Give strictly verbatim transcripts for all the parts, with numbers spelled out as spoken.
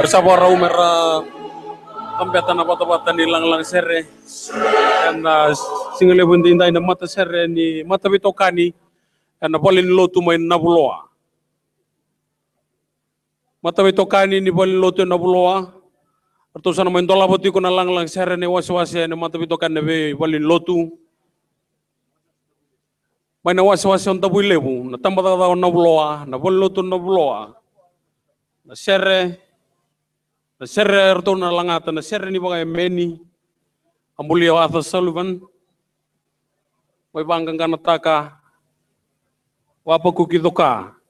Era sa vakarau me ra cabeta na vatavata ni lagalaga sere ena siga levu edaidai, na matasere ni mataveitokani ena valenilotu mai Navuloa. Mataveitokani ni valenilotu e Navuloa, ratou sa na mai dolava tiko na lagalaga sere ni wasewase ni mataveitokani ni veivalenilotu. Mai na wasewase o Davuilevu, na tabacakacaka o Navuloa, na valenilotu o Navuloa. Na sere, na sere eratou na lagata, na sere ni vakaemeni, a bulia o Arthur Sullivan. Mai vaqaqanataka, Vapakuki Coka.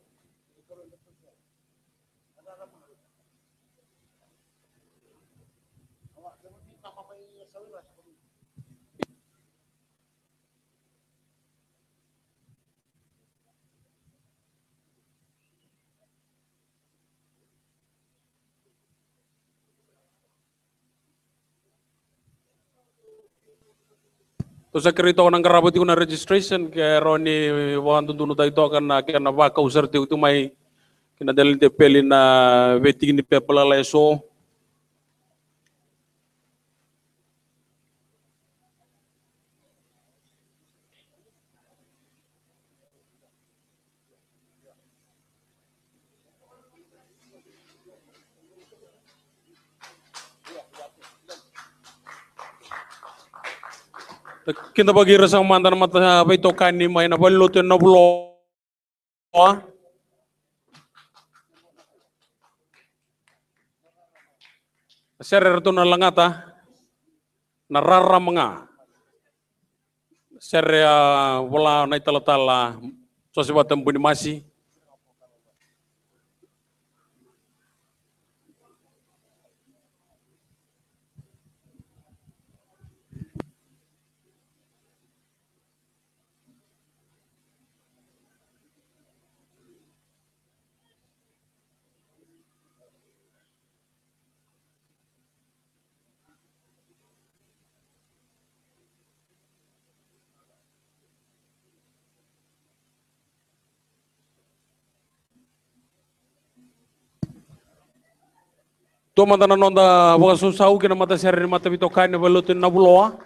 Tou sa kerei toka na qarava tiko na registration, ke rawa ni vakadodonutaki toka na kena vakau sara tiko tu mai kina dela ni tepeli na veitiki ni pepa lalai eso. Kidavaki ira saka mada na mataveitokani mai na valenilotu e Navuloa. Na sere eratou na lagata, na Rarama Ga. Sere a vola na italatala Joseph Atabunimasi. Tou mada na noda vakasausau ki na matasere ni mataveitokani na valenilotu ni Navuloa.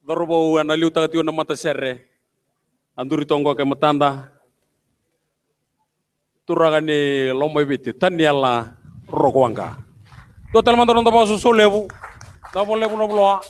Cauravou, ena liutaka tiko na matasere, a duri toka qo e matada, turaga ni Lomaiviti, Taniela Rokowaqa. Dua tale mada na noda vakasausau levu. Davo levu Navuloa.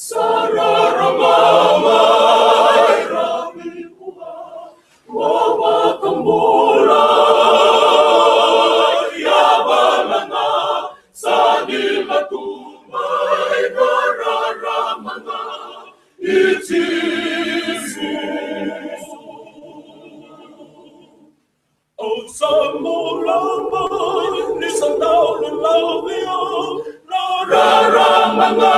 Sa rarama mai Ravivua, mo vakabulai yavala ga. Sa dila tu mai na rarama ga i Jisu. Au sa bula mai ni sa dau lalavi au, na rarama ga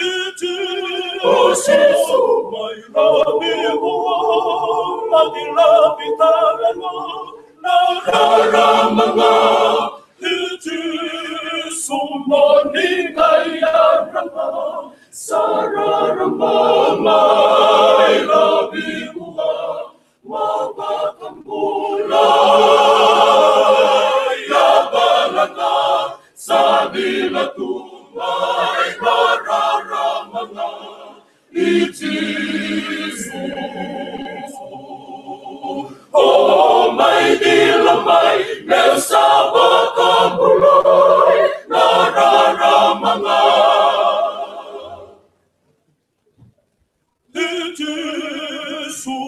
i Jisu. O Jisu mai Ravivua, mai Ravivua, na rarama ga i Jisu. Mo ni qai rarama, sa rarama mai Ravivua, mo vakabulai yavala ga. Sa dila tu mai na rarama ga i Jisu. O mai dila mai, meu sa vakabulai na rarama ga i Jisu.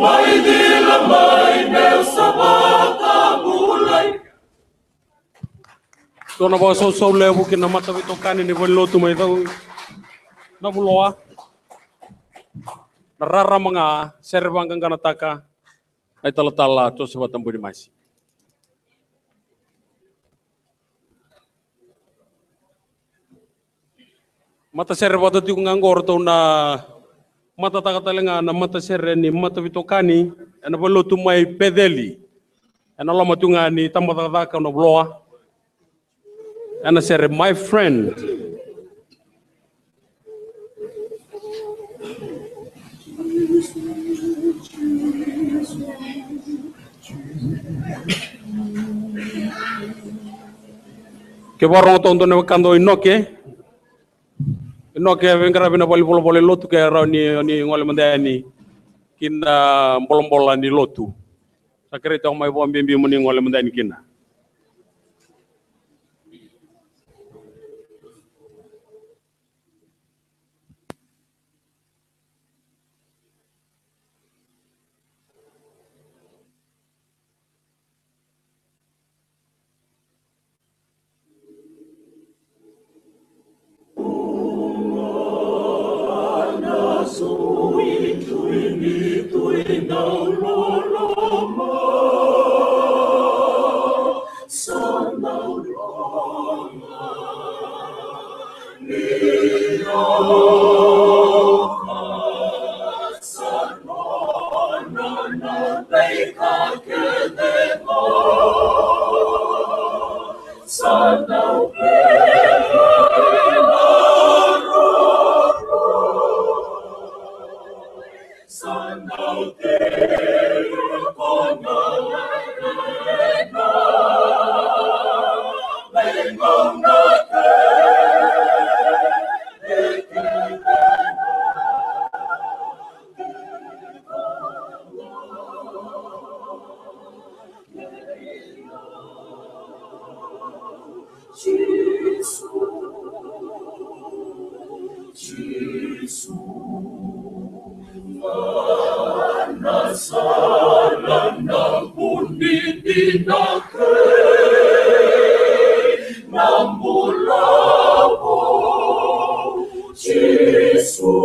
Mai dila mai, meu sa vakabulai. Dua na vakasausau levu ki na mataveitokani ni valenilotu mai Cau, Navuloa. Na rarama ga, sere vaqaqanataka na italatala Josefa Tabunimasi. Matasere vata tiko ga qo, ratou na matataka tale ga na matasere ni mataveitokani ena valenilotu mai Peceli, ena loma tiko ga ni tabacakacaka o Navuloa. Ena sere My Friend. Ke vakarorogo toka dua na wekada o Inoke. Inoke, veiqaravi na valenivolavola ni lotu, ke rawa ni, ni gole mada yani ki na bolabola ni lotu. Sa kerei toka mai vakabibi mo ni gole mada yani kina. Jisu, Jisu, na sala na vuni ni na kei na bula vou. Jisu,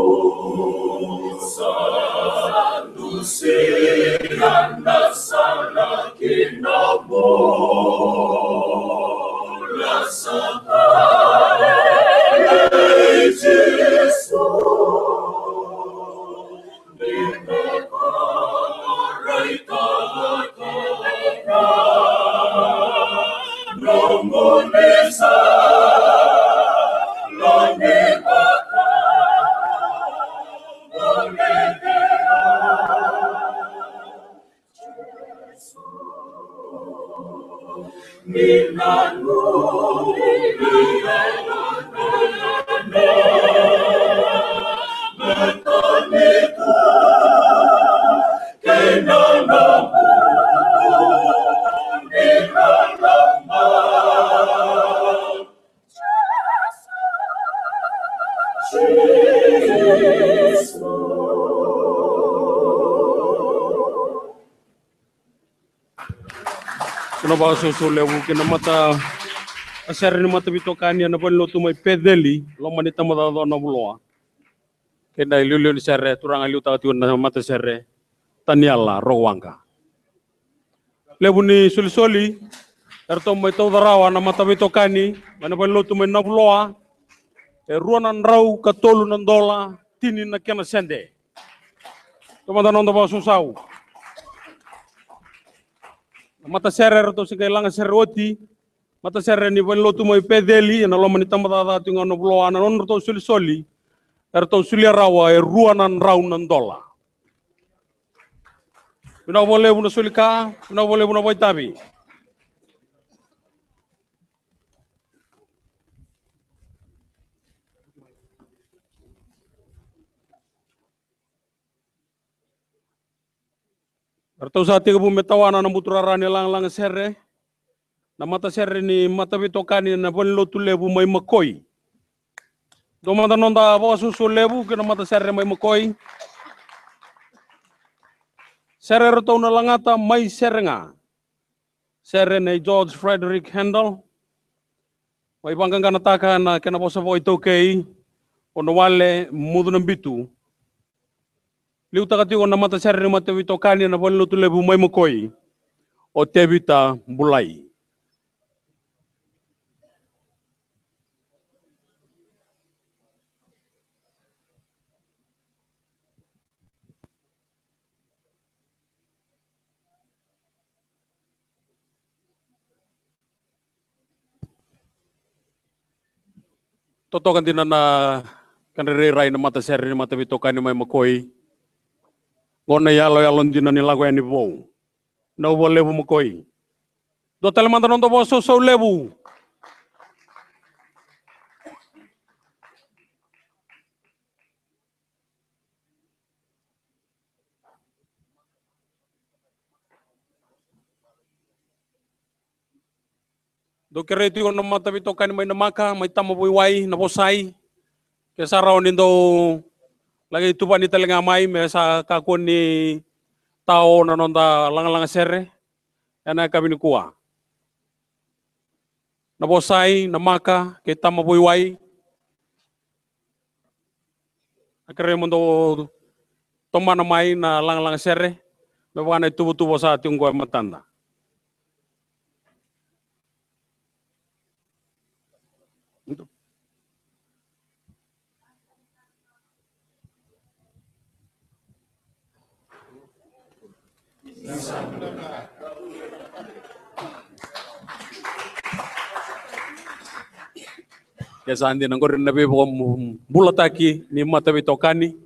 sa dusia na sala ki na bula saka. Ei Jisu, ni beka raitaka na nomuni sala ni beka. Tuna vakasausau levu ki na mata, a sere ni mataveitokani ena valenilotu mai Peceli, loma ni Tabacaca na Vuloa. Kei na iliuliu ni sere, turaga liutaka tiko na matasere, Taniela Rowaqa. Levu ni solisoli, eratou mai tauca rawa na mataveitokani mai na valenilotu mai Navuloa, e rua na drau ka tolu na dola, tini na kena sede. Tou mada noda vakasausau. Na matasere eratou se qai laga sere oti, matasere ni valenilotu mai Peceli, ena loma ni Tabacaca tiko ga Navuloa, na nodratou solisoli, eratou solia rawa e rua na drau na dola. Vinaka vakalevu na soli ka, vinaka vakalevu na vakaitavi. Eratou sa tekivu me tawana na buturara ni lagalaga sere. Na matasere ni mataveitokani na valenilotu levu mai Makoi. Dou mada noda vakasausau levu ki na matasere mai Makoi. Sere eratou na lagata mai Serega. Sere nei George Frederick Handel. Mai vaqaqanataka na kena vosa vakaitaukei o Nawale Mucunabitu. Liutaka tiko na matasere ni mataveitokani na valenilotu levu mai Makoi, o Tevita Bulai. Totoka dina na kedra rairai na matasere ni mataveitokani mai Makoi. Qo na iyaloyalo dina ni lako yani vou. Vinaka vakalevu Makoi. Dua tale mada noda vakasausau levu. Dou kerei tiko na mataveitokani mai Namaka, mai Tamavoliwai, Navosai. Ke sa rawa ni dou laki tuvani tale ga mai, me sa kakua ni tao na noda lagalaga sere ena yakavi nikua. Navosai, Namaka kei Tamavoliwai. A kerei mo dou tomana mai na lagalaga sere me vaka na ituvatuva sa tiko qo e matada. Ke sa dina qori na veivakabulataki ni mataveitokani.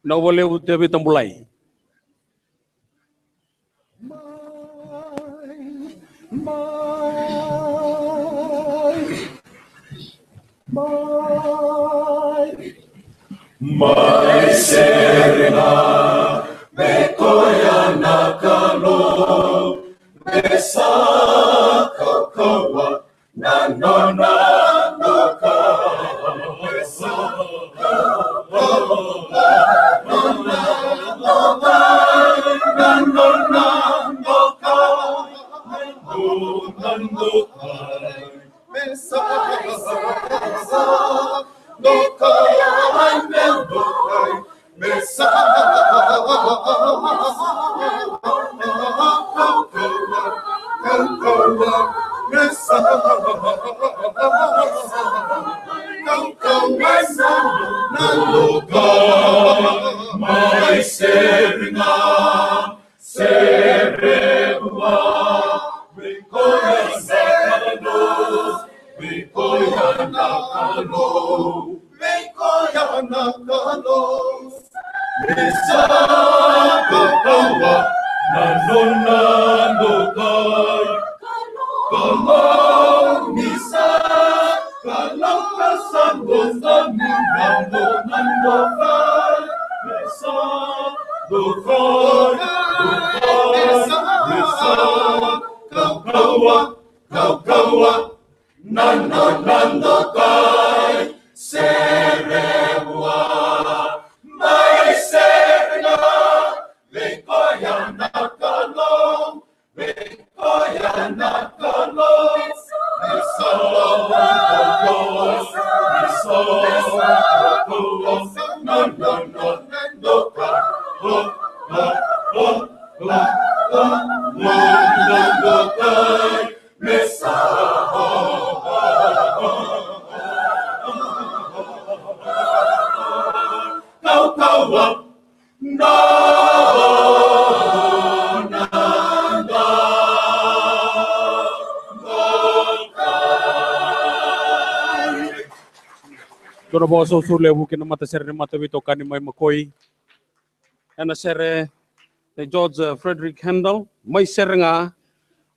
Vinaka vakalevu Tevita Bulai. Mai, mai, mai, mai Serega, me koya na Kalou, me sa kaukauwa na nona dokai. Mai Serega, Serega, me koya na Kalou, me koya na Kalou. Me koya na Kalou. Me sa kaukauwa na nona dokai. Kalou ni sa Kalou, ka sa dokai na nona dokai. Me sa dokai, dokai, me sa kaukauwa, kaukauwa na nona dokai. Sere Dua na vakasausau levu ki na matasere ni mataveitokani mai Makoi. Ena sere nei George, eh, Frederick Handel, mai Sere ga,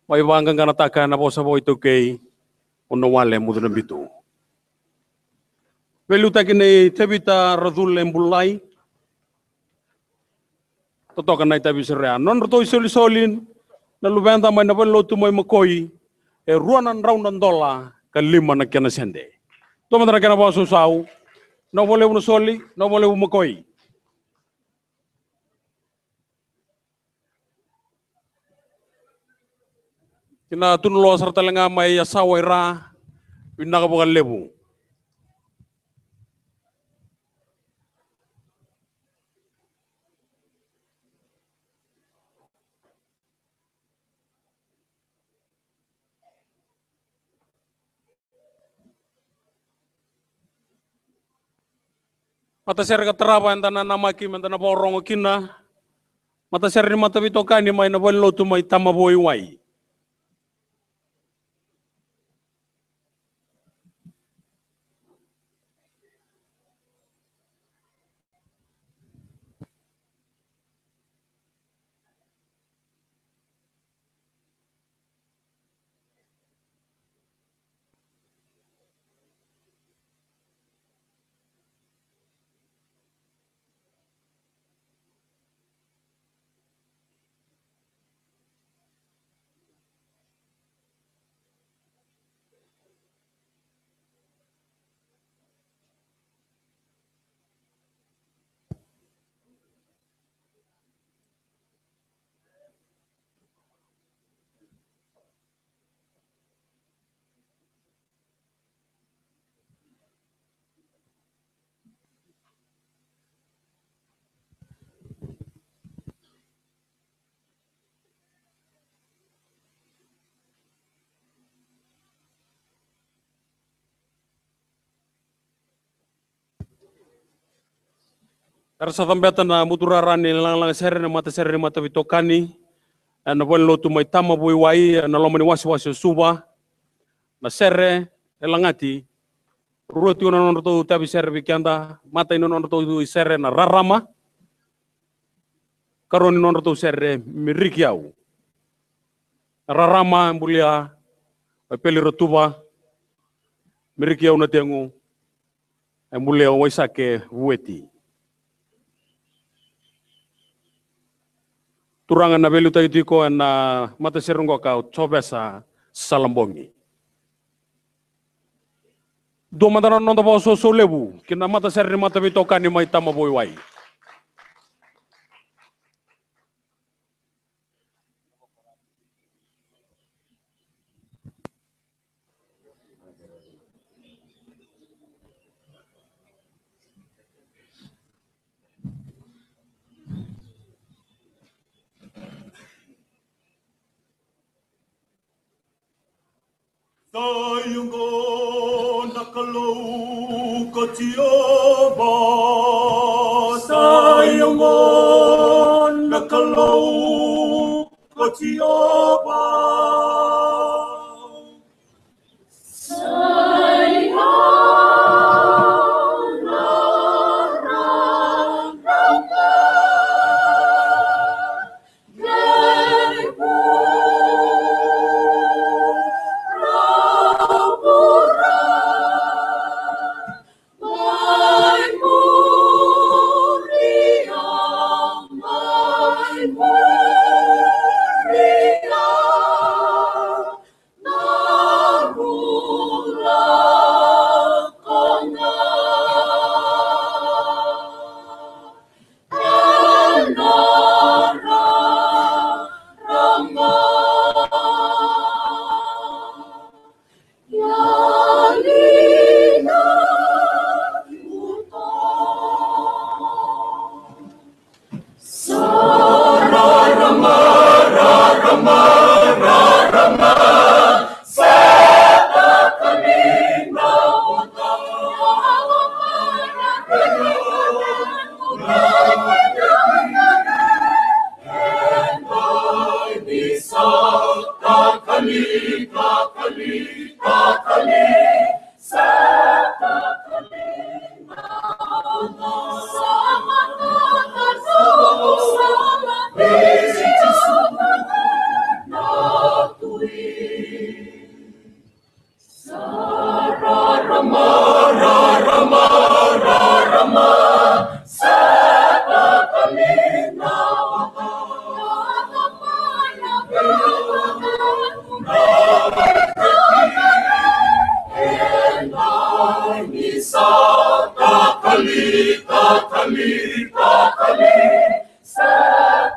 mai vaqaqanataka na vosa vakaitaukei o Nawale Mucunabitu. Veiliutaki nei Tevita Racule Bulai. Totoka na itavi sere ya. Nodratou isolisoli na luveda mai na valenilotu mai Makoi, e rua na drau na dola ka lima na kena sede. Tou mada na kena vakasausau. Vinaka vakalevu na soli, vinaka vakalevu Makoi. Ki na tunuloa sara tale ga mai Yasawa i Ra, vinaka vakalevu. Matasere ka tarava eda na namaki meda na vakarorogo kina. Matasere ni mataveitokani mai na valenilotu mai Tamavua i Wai. Era sa cabeta na muturara ni lagalaga sere na matasere ni mataveitokani ena valenilotu mai Tamavua i Wai, ena loma ni wasewase o Suva. Na sere e lagati, rua tiko na nodratou itavi sere vei keda. Matai ni nodratou isere na Rarama, karua ni nodratou sere Miriki Au. Na Rarama e bulia o Epeli Ratuva, Miriki Au Nategu e bulia o Waisake Vueti. Turaga na veiliutaki tiko ena matasere qo o Jovesa Salabogi. Dua mada na noda vakasausau levu ki na matasere ni mataveitokani mai Tamavua i Wai. Sa i oqo na Kalou ko Jiova. Sa i oqo na Kalou ko Jiova. Kakali, kakali, kakali. Sa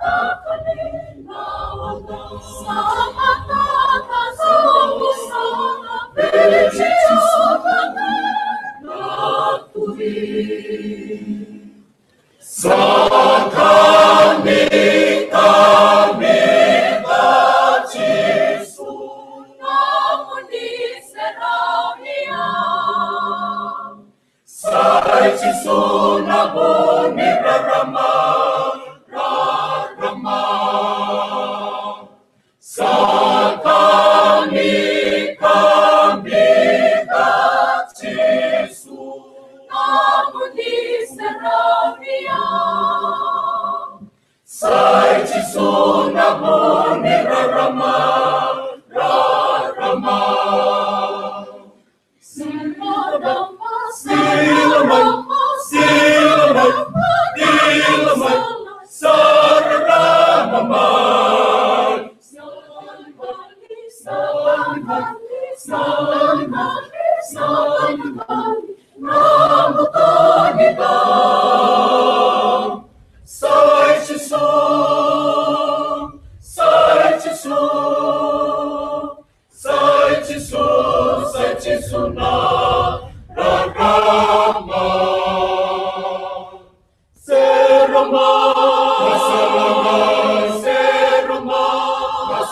kakali na waqa. Sa matata sa waqa. Sa kakali na tui. Sa kami, kami ka Jisu, nomuni serau ni au. Sa i Jisu na vu ni rarama, rarama. Sa kami, kami ka Jisu, nomuni serau ni au. Sa i Jisu na vu ni rarama, rarama. Sila mai, sila mai, sila mai, sa rarama mai. Sa i Jisu, sa i Jisu. Sa i Jisu, sa i Jisu na rarama. Serama, serama, serama,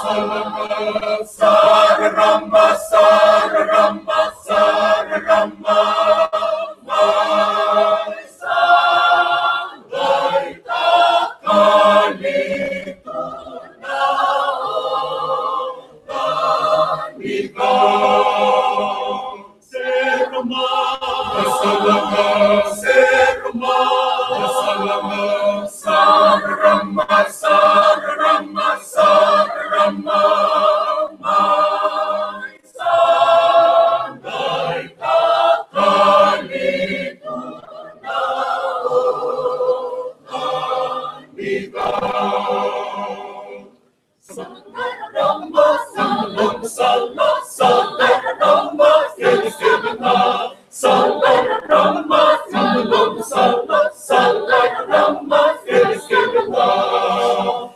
serama. Sa rarama, sa rarama, sa rarama. Mai sa qai kakali tu na Serama, serama, serama, sarama, sarama, sarama, mai sa qai kakali tu na Amiga.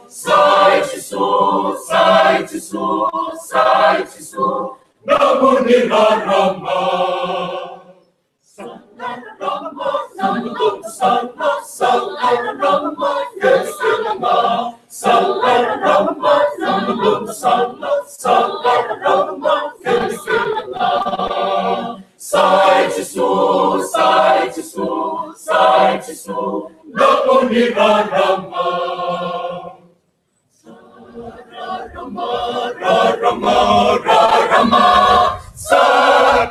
Sai Jisu, sai Jisu, sai Jisu, na vu ni rarama. Sai Jisu, sai Jisu, sai Jisu, na vu ni rarama. Rarama, rarama, rarama, sa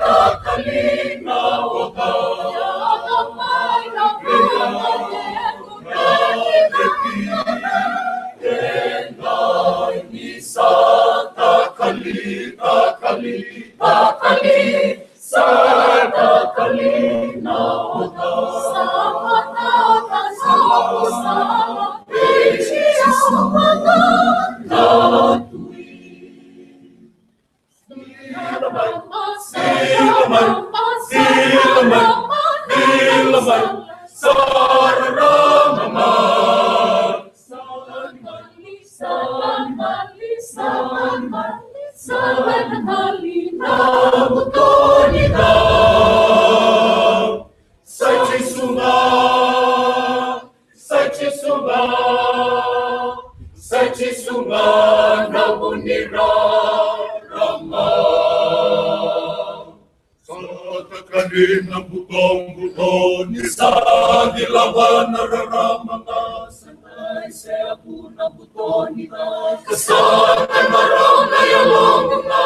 kakali na waqa. Sa kakali, kakali, kakali. Sa kakali na waqa. Sa matata sa waqa. Sa matata sa waqa. Na tui. Sila mai, sila mai, sila mai, sila mai. Sa rarama mai. Sa Jisu ga, sa Jisu ga, sa Jisu ga, sa Jisu ga na vu ni rarama. Sa kakali na butobuto ni sa cilava na rarama ga. Sa qai seavu na buto ni ga. Ka sa qai marau na yaloqu ga.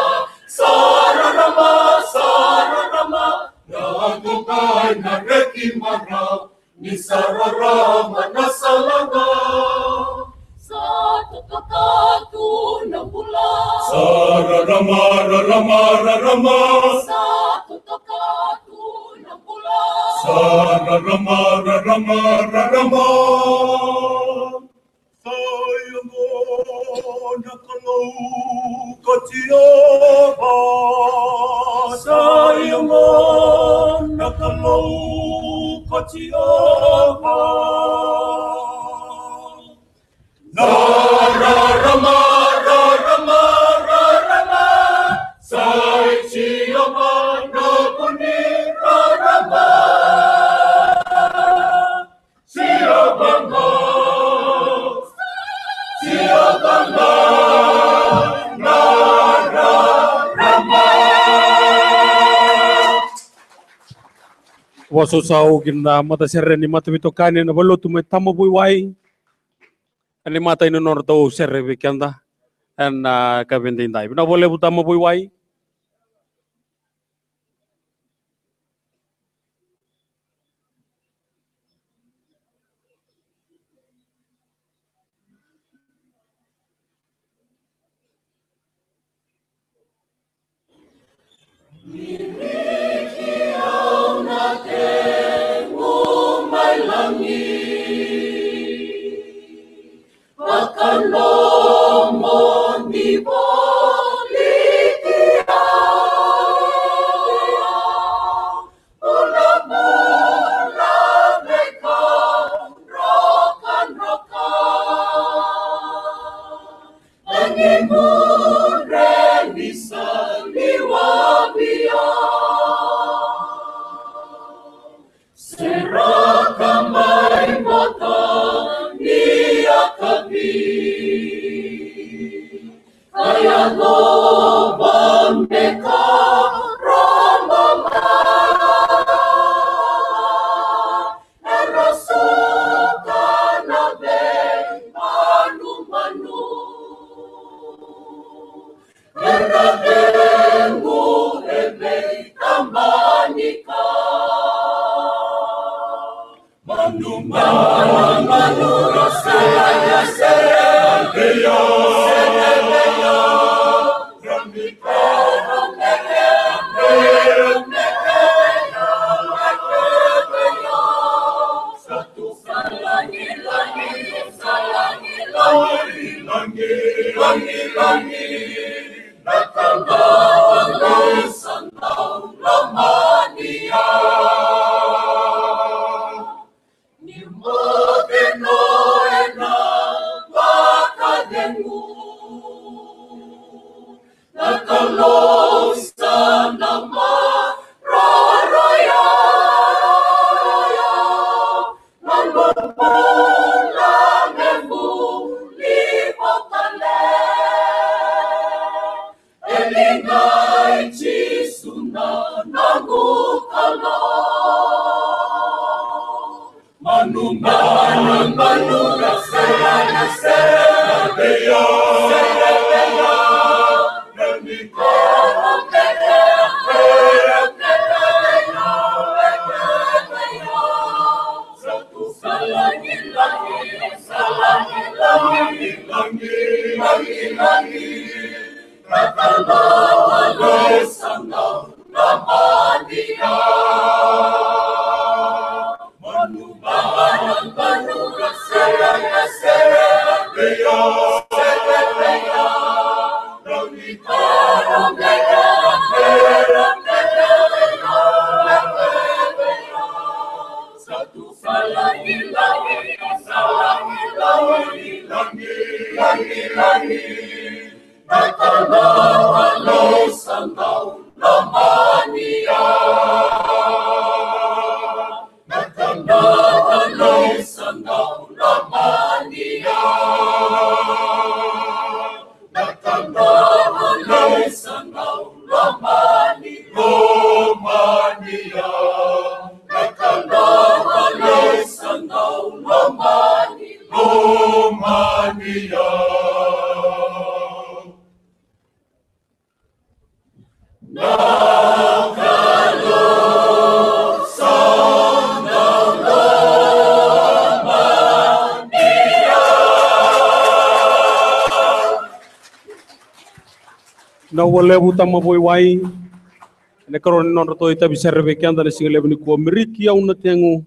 Sa rarama, sa rarama. Na yaloqu ga ena reki marau. Ni sa rarama na sala ga. Sa totoka tu na bula. Sa rarama, rarama, rarama. Sa totoka tu na bula. Sa rarama, rarama, rarama. Sa yaco na Kalou ko Jiova. Sa yaco na Kalou ko Jiova. Na rarama, rarama, rarama, sai Jiova na vuni rarama. Jiova ga, Jiova ga, na rarama. Vakasausau ki na matasere ni mataveitokani ena valelotu mai Tamavuiwai. Ena imatai ni nodratou sere vei keda ena, ah, yakavi edaidai. Vinaka vakalevu Tamavuiwai. Miriki au na tegu mai lagi, vakanomoni voliti au. Bula, bula, veika drokadroka. Ani mudre ni saliwa via. Seraka mai vata ni yakavi. Kaya no bameka roma ma. Era suka na veimanumanu. Era vegu e veitabanika. Manu, manu, manu, rosea, ya, serebeya, serebeya. Ni moce no ena vakacegu. Na Kalou sa na maroroya. Na bula me vuli votale. E ligai Jisu na noqu Kalou. Manu, manu, manu, na sere, na sere, na veia, sere, veia. Na ni koro, veia, veia, veia, veia, veia. Sa tu sa lagi, lagi, sa lagi, lagi, lagi, lagi, lagi. Na Kalou sa dau lomani au. Na Kalou sa dau lomani au. Na Kalou sa dau lomani, lomani au. Na Kalou sa dau lomani, lomani au. Na Kalou sa dau lomani au. Vinaka vakalevu Tamavuiwai. Ena ikarua ni nodratou itavi sere vei keda ena siga levu nikua, Miriki au na tegu.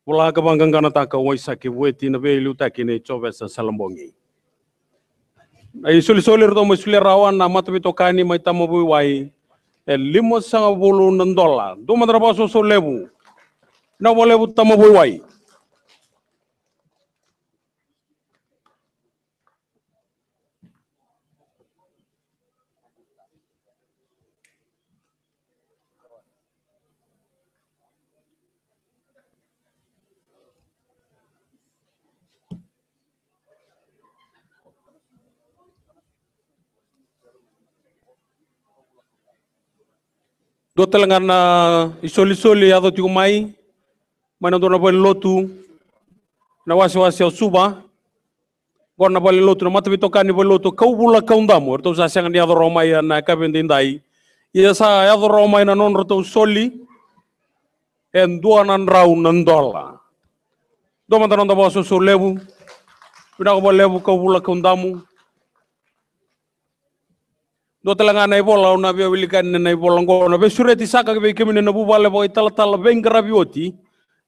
Vola ka vaqaqanataka o Aisake Vueti, na veiliutaki nei Jovesa Salabogi. Na isolisoli eratou mai solia rawa na mataveitokani mai Tamavuiwai e limasagavulu na dola. Dua mada na vakasoso levu. Vinaka vakalevu, tama Vuiwai. Dua tale ga na isolisoli e yaco tiko mai, mai na dua na valenilotu na wasewase o Suva. Qo na valenilotu, na mataveitokani valenilotu Kauvula Kaudamu, eratou sa sega ni yaco rawa mai ena yakavi edaidai. Ia sa yaco rawa mai na nodratou soli e dua na drau na dola. Dua mada na noda vakasousou levu. Vinaka vakalevu Kauvula Kaudamu. Dua tale ga na ivola au na via wilika yani na ivola oqo, na veisureti saka vei kemuni na vuvale vakaitalatala veiqaravi oti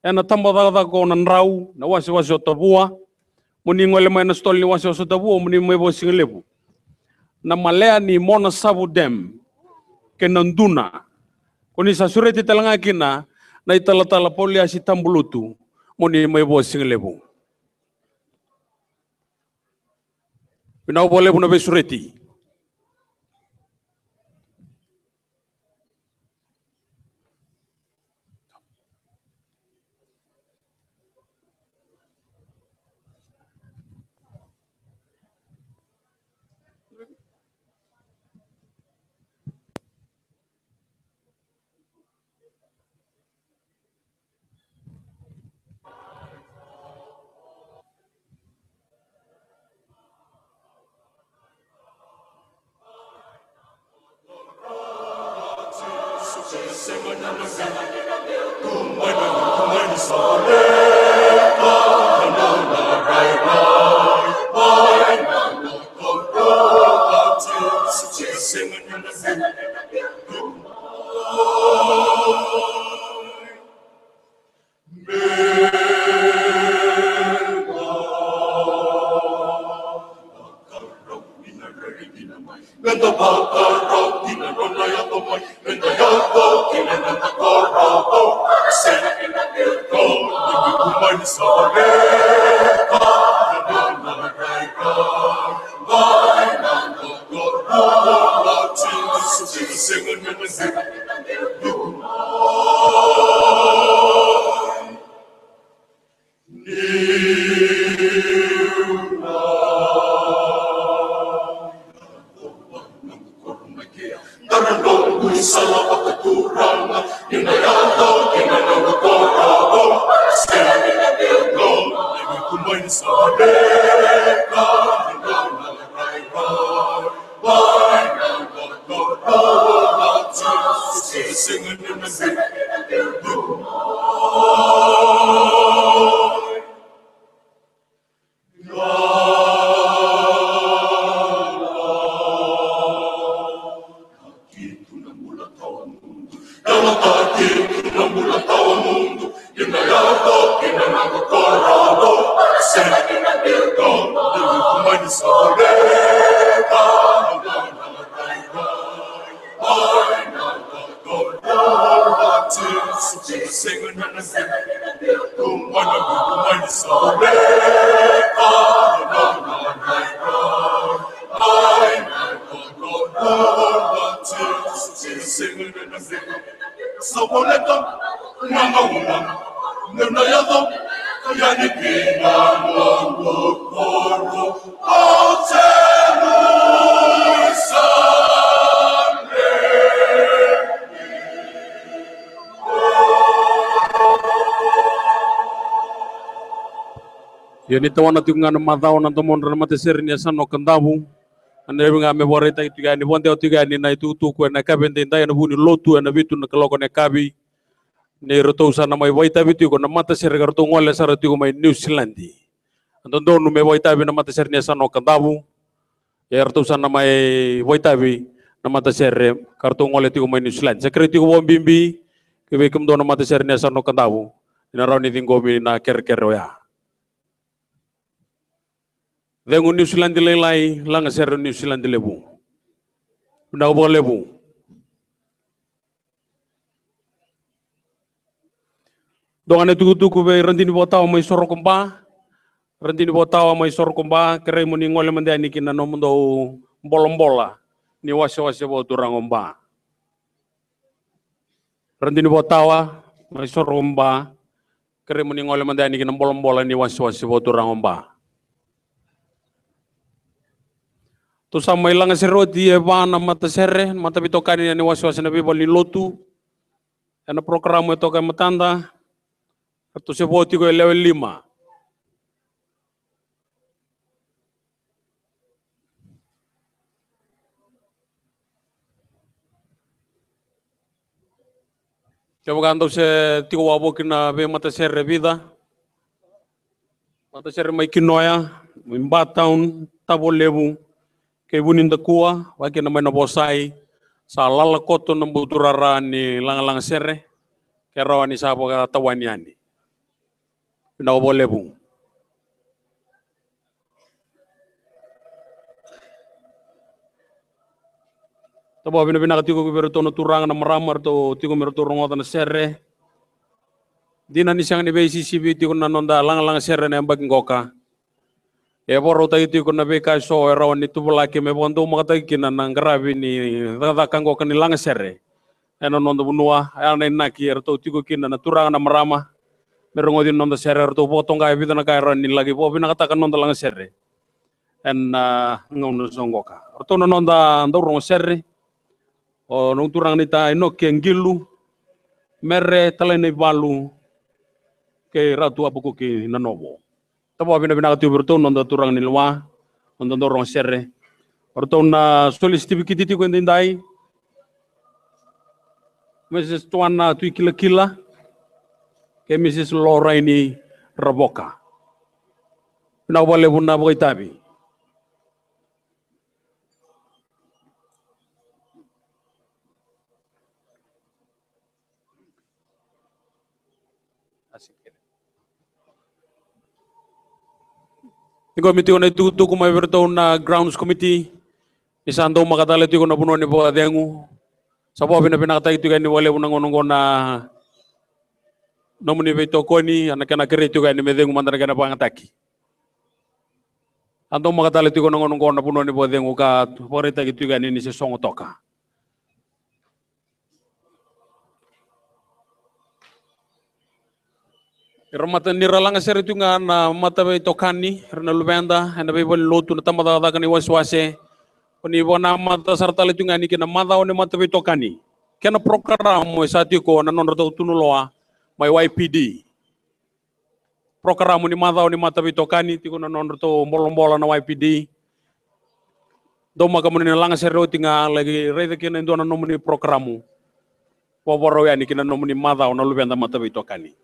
ena tabacakacaka o Nadrau, na wasewase o Tavua. Mo ni gole mai na sitola ni wasewase o Tavua, mo ni mai vakasigalevu. Na malea ni Monasavu Dam kei na duna. Ko ni sa sureti tale ga kina na italatala Pauliasi Tabulutu, mo ni mai vakasigalevu. Vinaka vakalevu na veisureti. Ia ni tawana tiko ga na macawa na domodra na matasere ni yasana o Kadavu. Ena levu ga me vakaraitaki tiko yani, vakadewa tiko yani na itukutuku ena yakavi edaidai ena vuku ni lotu ena vitu na kaloko ena yakavi. Ni ratou sa na mai vakaitavi tiko na matasere ka ratou gole sara tiko mai Niusiladi. E dodonu me vakaitavi na matasere ni yasana o Kadavu. E ratou sa na mai vakaitavi na matasere ka ratou gole tiko mai Niusiladi. Sa kerei tiko vakabibi ki vei kemudou na matasere ni yasana o Kadavu ni na rawa ni ciqomi na kerekere oya. Cegu Niusiladi lailai, lagasere Niusiladi levu. Vinaka vakalevu. Dua ga na itukutuku vei Radini Votawa mai Sorokoba. Radini Votawa mai Sorokoba, kerei mo ni gole mada yani ki na nomudou bolabola ni wasewase vakaturaga o Ba. Radini Votawa mai Sorokoba, kerei mo ni gole mada yani ki na bolabola ni wasewase vakaturaga o Ba. Tou sa mai lagasere oti e va na matasere, mataveitokani ni wasewase na veivale ni lotu. Ena porokaramu e toka e matada, ratou se vo tiko e lewe lima. Kevaka dou se tiko wavoki na veimatasere e vica, matasere mai Kinoya, mai Ba Town, Tavo Levu, kei Vunidakua, vakakina mai na Vosai, sa lalakoto na buturara ni lagalaga sere, ke rawa ni sa vakatawani yani. Vinaka vakalevu. Tavavinavinaka tiko vei iratou na turaga na marama, ratou tiko me ratou rogoca na sere. Dina ni sega ni veisisivi tiko na noda lagalaga sere na yabaki qoka. E vakarautaki tiko na veika eso e rawa ni tuvalaki me vakadoumakataki kina na qaravi ni cakacaka qoka ni lagasere ena noda vanua. E a na inaki eratou tiko kina na turaga na marama me rogoci na noda sere, eratou vakatoqa e vica na ka e rawa ni laki vakavinakataka na noda lagasere ena gauna eso qoka. Ratou na noda daurogosere, o noqu turaga naita Inoke Qilu, Mere Talainaivalu, kei Ratu Apakuki Nanovo. Tavavinavinaka tiko vei iratou na noda turaga ni lewa, noda daurogosere. O ratou na soli sitivikiti tiko edaidai, Mrs Tuana Tuikilakila kei Mrs Loraini Ravoka. Vinaka vakalevu na vakaitavi. Ciqomi tiko na itukutuku mai vei iratou na grounds committee. Ni sa daumaka tale tiko na vanua ni vakacegu. Sa vakavinavinakataki tiko yani vakalevu na gauna oqo na nomuni veitokoni, a na kena kerei tiko yani me cegu mada na kena vakayagataki. A daumaka tale tiko na gauna oqo na vanua ni vakacegu ka vakaraitaki tiko yani ni se sogo toka. Ira mata ni ra lagasere tu ga na mataveitokani, ira na luveda ena veivale ni lotu, na tabacakacaka ni wasewase. Ko ni vakanamata sara tale tu ga ni kina macawa ni mataveitokani kei na porokaramu e sa tiko na nodratou tunuloa mai Y P D. Porokaramu ni macawa ni mataveitokani tiko na nodratou bolabola na Y P D. Daumaka mo ni na lagasere oti ga, laki raica kina e dua na nomuni porokaramu. Vavarau yani kina nomuni macawa na luveda mataveitokani.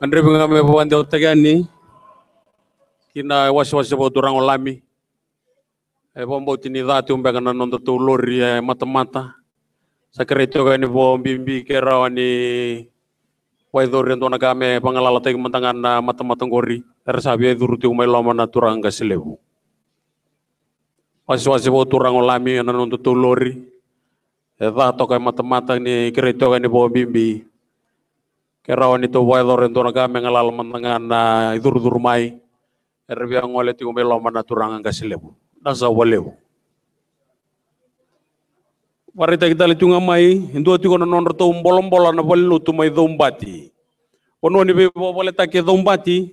Gadrevi ga me vakadewataki yani ki na wasewase vakaturaga o Lami. E vakabauti ni ca tiko beka na nodatou lori e matamata. Sa kerei toka yani vakabibi ke rawa ni vakayacori e dua na ka me vagalalataki mada ga na matamata qori. Era sa via curu tiko mai loma na turaga qase levu. Wasewase vakaturaga o Lami ena nodatou lori. E ca toka e matamata ni kerei toka yani vakabibi ke rawa ni tou vakayacora e dua na ka me galala mada ga na icurucuru mai. Era via gole tiko mai loma na turaga qase levu. Na sa vakalevu. Vakaraitaki tale tiko ga mai e dua tiko na nodratou bolabola na valenilotu mai Caubati. Vanua ni veivakavaletaki e Caubati.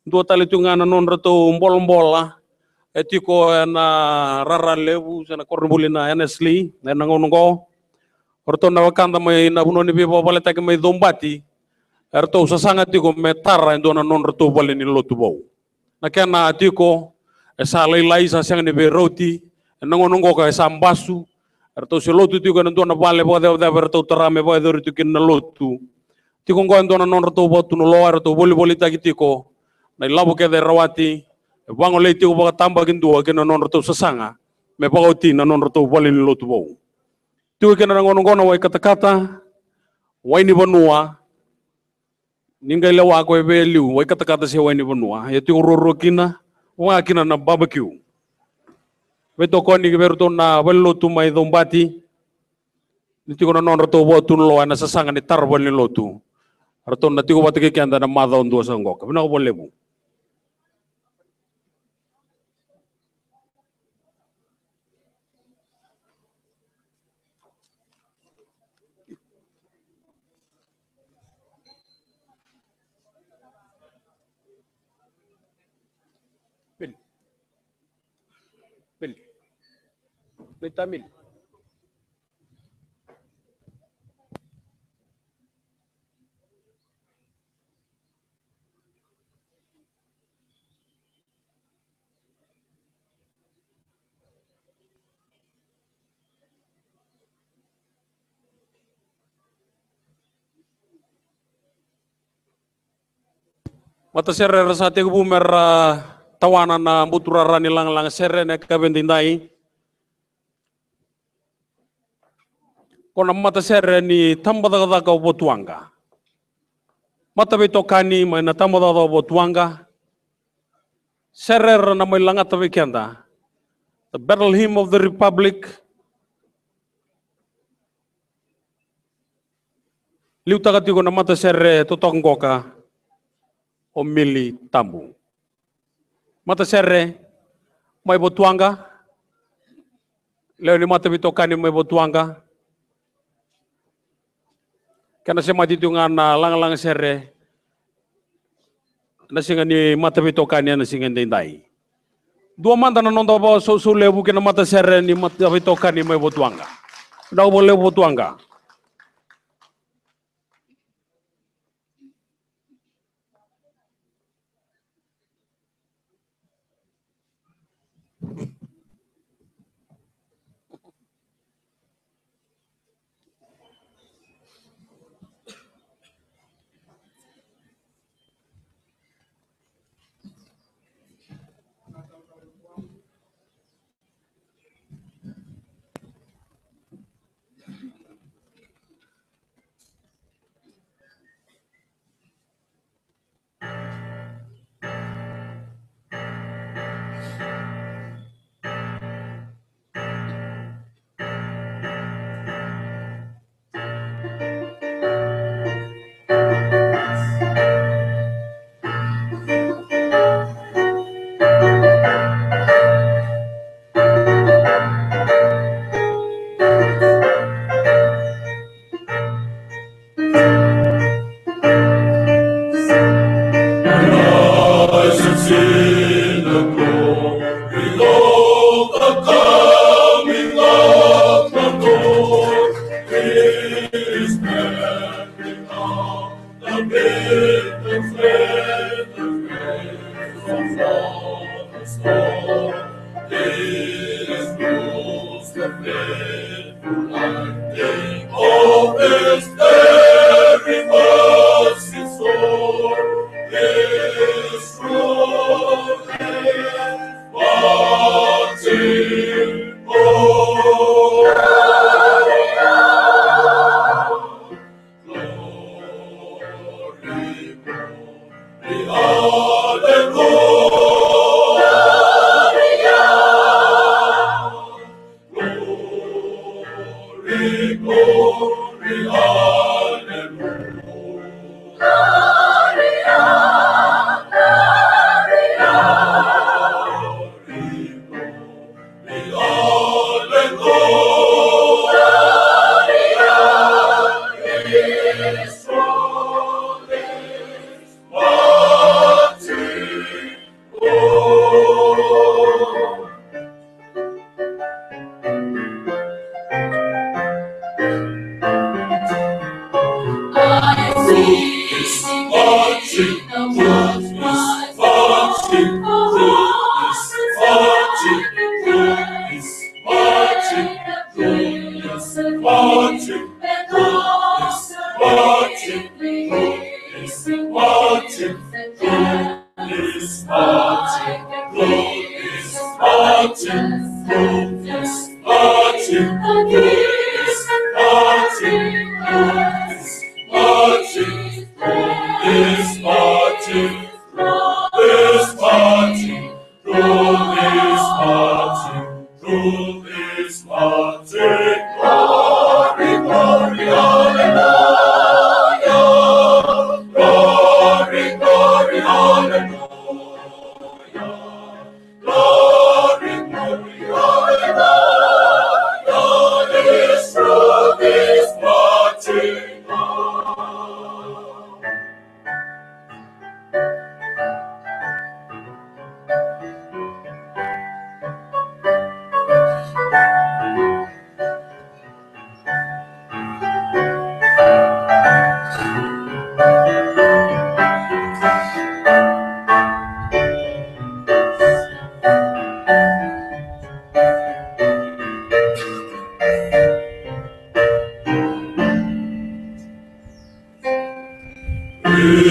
Dua tale tiko ga na nodratou bolabola e tiko ena rara levu se na koronivuli na Annesley ena gauna oqo. O ratou na wekada mai na vanua ni veivakavaletaki mai Caubati, eratou sasaga tiko me tara e dua na nodratou valenilotu vou. Na kena tiko e sa lailai, sa sega ni veirauti. Ena gauna oqo ka e sa basu. Eratou se lotu tiko ena dua na vale vakacevaceva eratou tara me vakayacori tiko kina na lotu. Tiko oqo e dua na nodratou vakatunuloa, eratou volivolitaki tiko na ilavo kece e rawati. E vagolei tiko vakatabakidua kina nodratou sasaga me vakaoti na nodratou valenilotu vou. Tiko kina na gauna oqo na wai katakata, wai ni vanua. Ni qai lewa ko e vei e liu, wai katakata se wai ni vanua. E tiko ruarua kina, vaka kina na babakiu. Veitokoni vei iratou na valenilotu mai Caubati. Ni tiko na nodratou vakatunuloa ena sasaga ni tara valenilotu. Ratou na tiko vata kei keda ena macawa dua sa qoka. Vinaka vakalevu. Peli. Peli. Ni tamil. Matasere era sa tekivu mera tawana na buturara ni lagalaga sere ena yakavi edaidai. Ko na matasere ni tabacakacaka o Votuaqa. Mataveitokani mai na tabacakacaka o Votuaqa. Sere era na mai lagata vei keda. The Battle Hymn of the Republic. Liutaka tiko na matasere totoka qoka o Mili Tabu. Matasere mai Votuaqa. Lewe ni mataveitokani mai Votuaqa. Kena semati tu ga na lagalaga sere na siga ni mataveitokani ena siga edaidai. Dua mada na noda vakasausau levu kei na matasere ni mataveitokani mai Votuaqa. Vinaka vakalevu Votuaqa.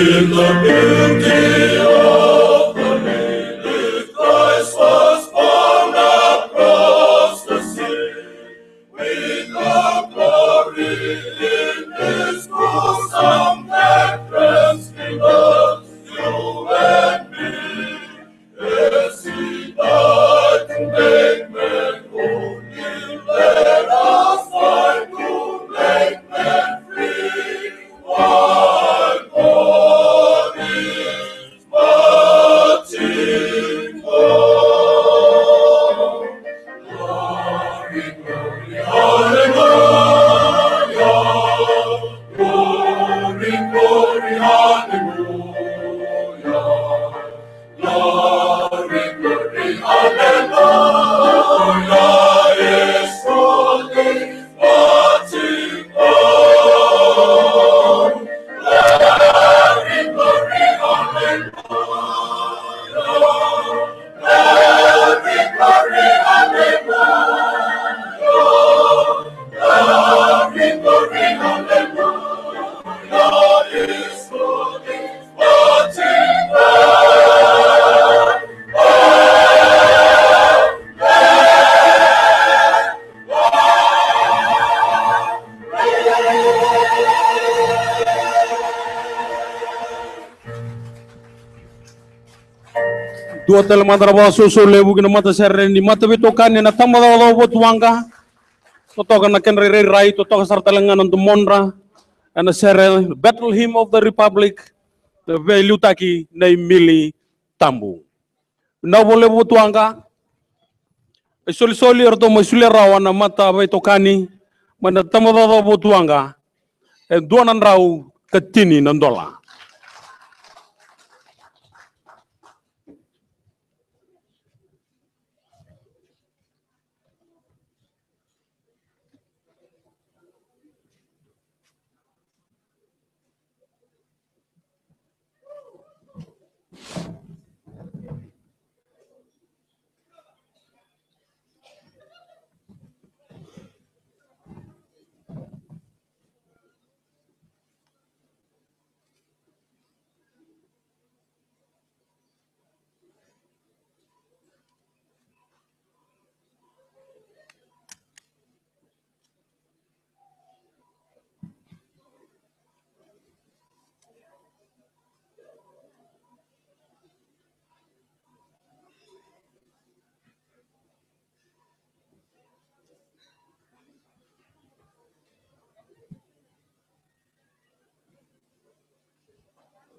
In the beauty of the lily, Christ was born across the sea. With the glory in his bosom that transfigures you and me. As he died to make men holy, let us find to make men free. While God is marching on. Glory, glory, hallelujah. Glory, glory, hallelujah. Glory, glory, hallelujah, is truly marching on. Glory, glory, hallelujah. Glory, glory, hallelujah. Glory, glory, hallelujah, is truly Dua tale mada na vakasausau levu ki na matasere ni mataveitokani ena tabacakacaka votuaqa. Totoka na kedra irairai, totoka sara tale ga na domodra ena sere Battle Hymn of the Republic, na veiliutaki na Imili Tabu. Vinaka vakalevu votuaqa. E solisoli eratou mai solia rawa na mataveitokani mai na tabacakacaka votuaqa e dua na drau ka tini na dola.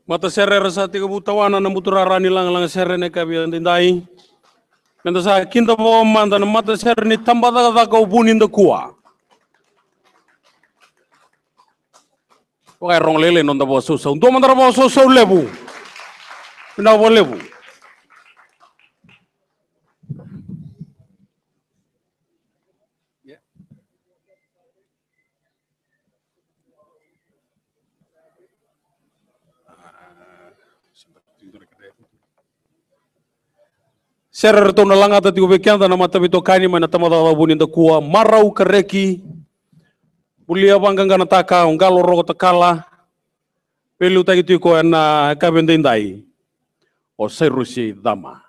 Matasere era sa tekivu tawana na buturara ni lagalaga sere ena yakavi edaidai. Meda sa kidavaka mada na matasere ni tabacakacaka o Vunidakua. Vaka e rogo lailai na noda vakasausau. Dua mada na vakasausau levu. Vinaka vakalevu. Sere eratou na lagata tiko vei keda na mataveitokani mai na tabacakacaka Vunidakua, marau ka reki. Volia vaqaqanataka o Qalo Roko Takala. Veiliutaki tiko ena yakavi edaidai o Sairusi Cama.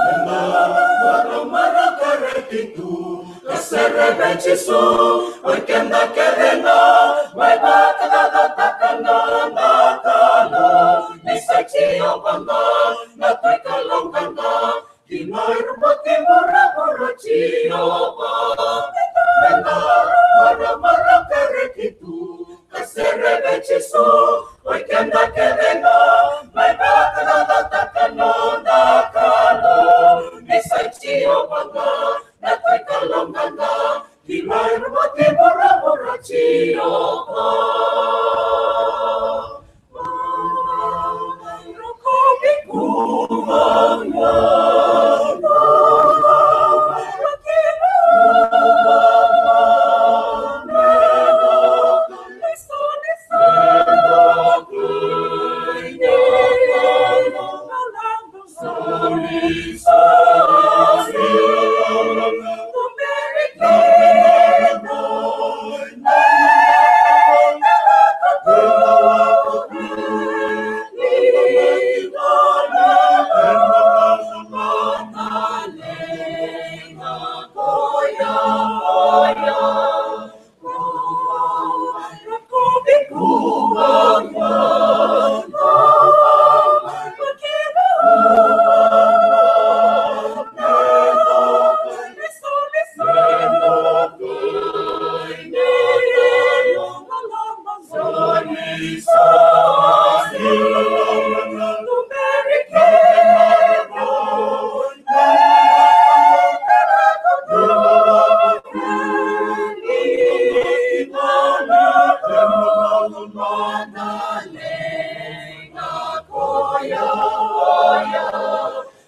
Ena maromaro ka reki tu, ka sere vei Jisu, oi keda kece ga, mai vakacacataka na noda Kalou. Ni sa Jiova ga na Tui Kalou qaqa, ki na iroboti vuravura Jiova. Ena maromaro ka reki tu, ka sere vei Jisu, oi keda kece ga, mai vakacacataka na noda Kalou. Ni sa Jiova ga na Tui Kalou qaqa, ki na iroboti vuravura Jiova.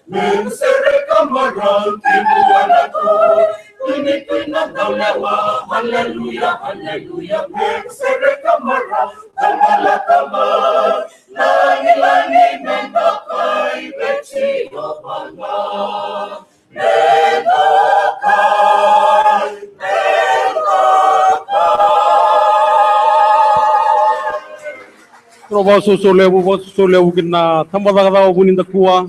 Mem sereka mara ki vua na Kalou, tuni kina daulewa, haleluya, haleluya. Mem sereka mara, tamala tama, lagilagi me dokai vei Jiova ga. Me dokai, me dokai. Rau vakasousou levu, vakasousou levu ki na tabacakacaka vuni dakua.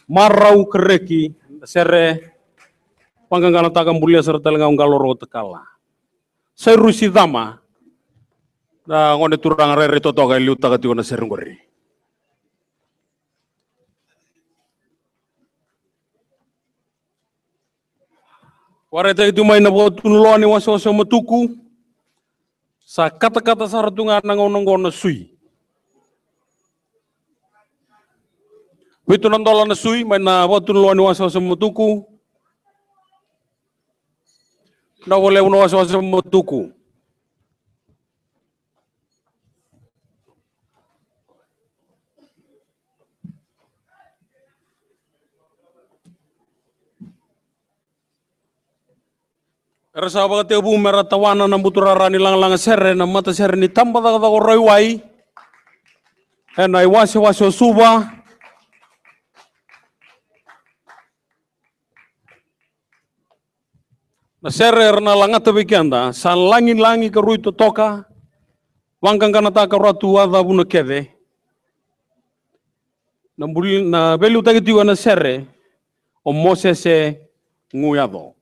Marau Kareki, sere. Vaqaqanataka, bulia sara tale ga o Qalo Roko Takala. Sairusi Cama. Na gone turaga rairai totoka e liutaka tiko na sere qori. Vakaraitaki tu mai na vakatunuloa ni wasewase o Matuku. Sa katakata sara tu ga na gauna oqo na sui. Vitu na dola na sui mai na vakatunuloa ni wasewase o Matuku. Na vakalevu na wasewase o Matuku. Era sa vakatekivu mera tawana na buturara ni lagalaga sere na matasere ni tabacakacaka o Raiwai ena iwasewase o Suva. Na sere era na lagata vei keda sa lagilagi ka rui totoka. Vaqaqanataka Ratu Aca Vunakece. Na buli, na veiliutaki tiko ena sere o Mosese Guyaco.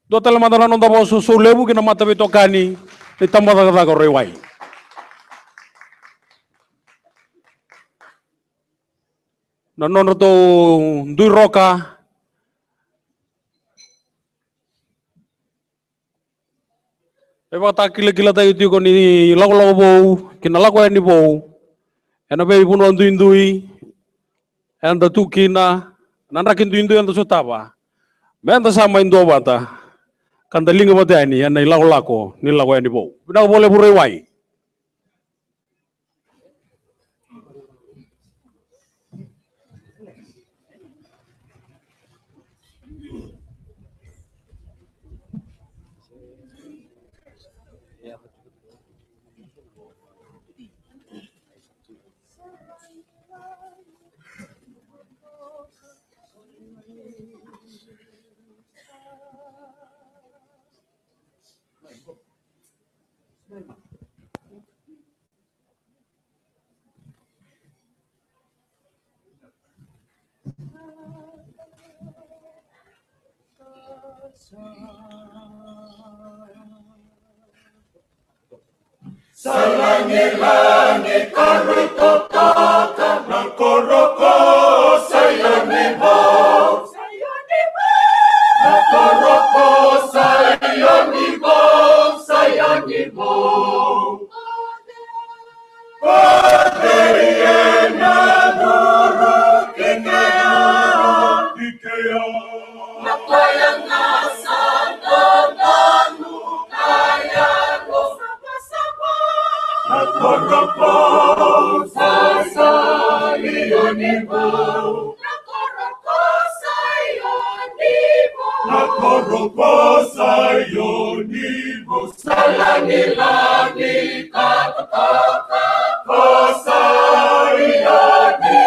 Dua tale mada na noda vakasousou levu ki na mataveitokani ni tabacakacaka o Raiwai. Na nodratou dui roka e vakatakilakilataki tiko ni lakolako vou ki na lako yani vou ena veivanua duidui eda tu kina, na draki duidui eda sotava. Meda sa mai duavata ka da liga vata yani ena ilakolako ni lako yani vou. Vinaka vakalevu Raiwai. Sa lagilagi ka rui totoka na koro ko Saioni vou. Na koro ko Saioni vou, Saioni vou. O cei ena curu ki kea, ki kea. Na koya ga sa dodonu ka yalosavasava. Na koro ko Saioni vou. Na koro ko Saioni vou. Na koro ko Saioni vou. Sa lagilagi ka totoka ko Saioni.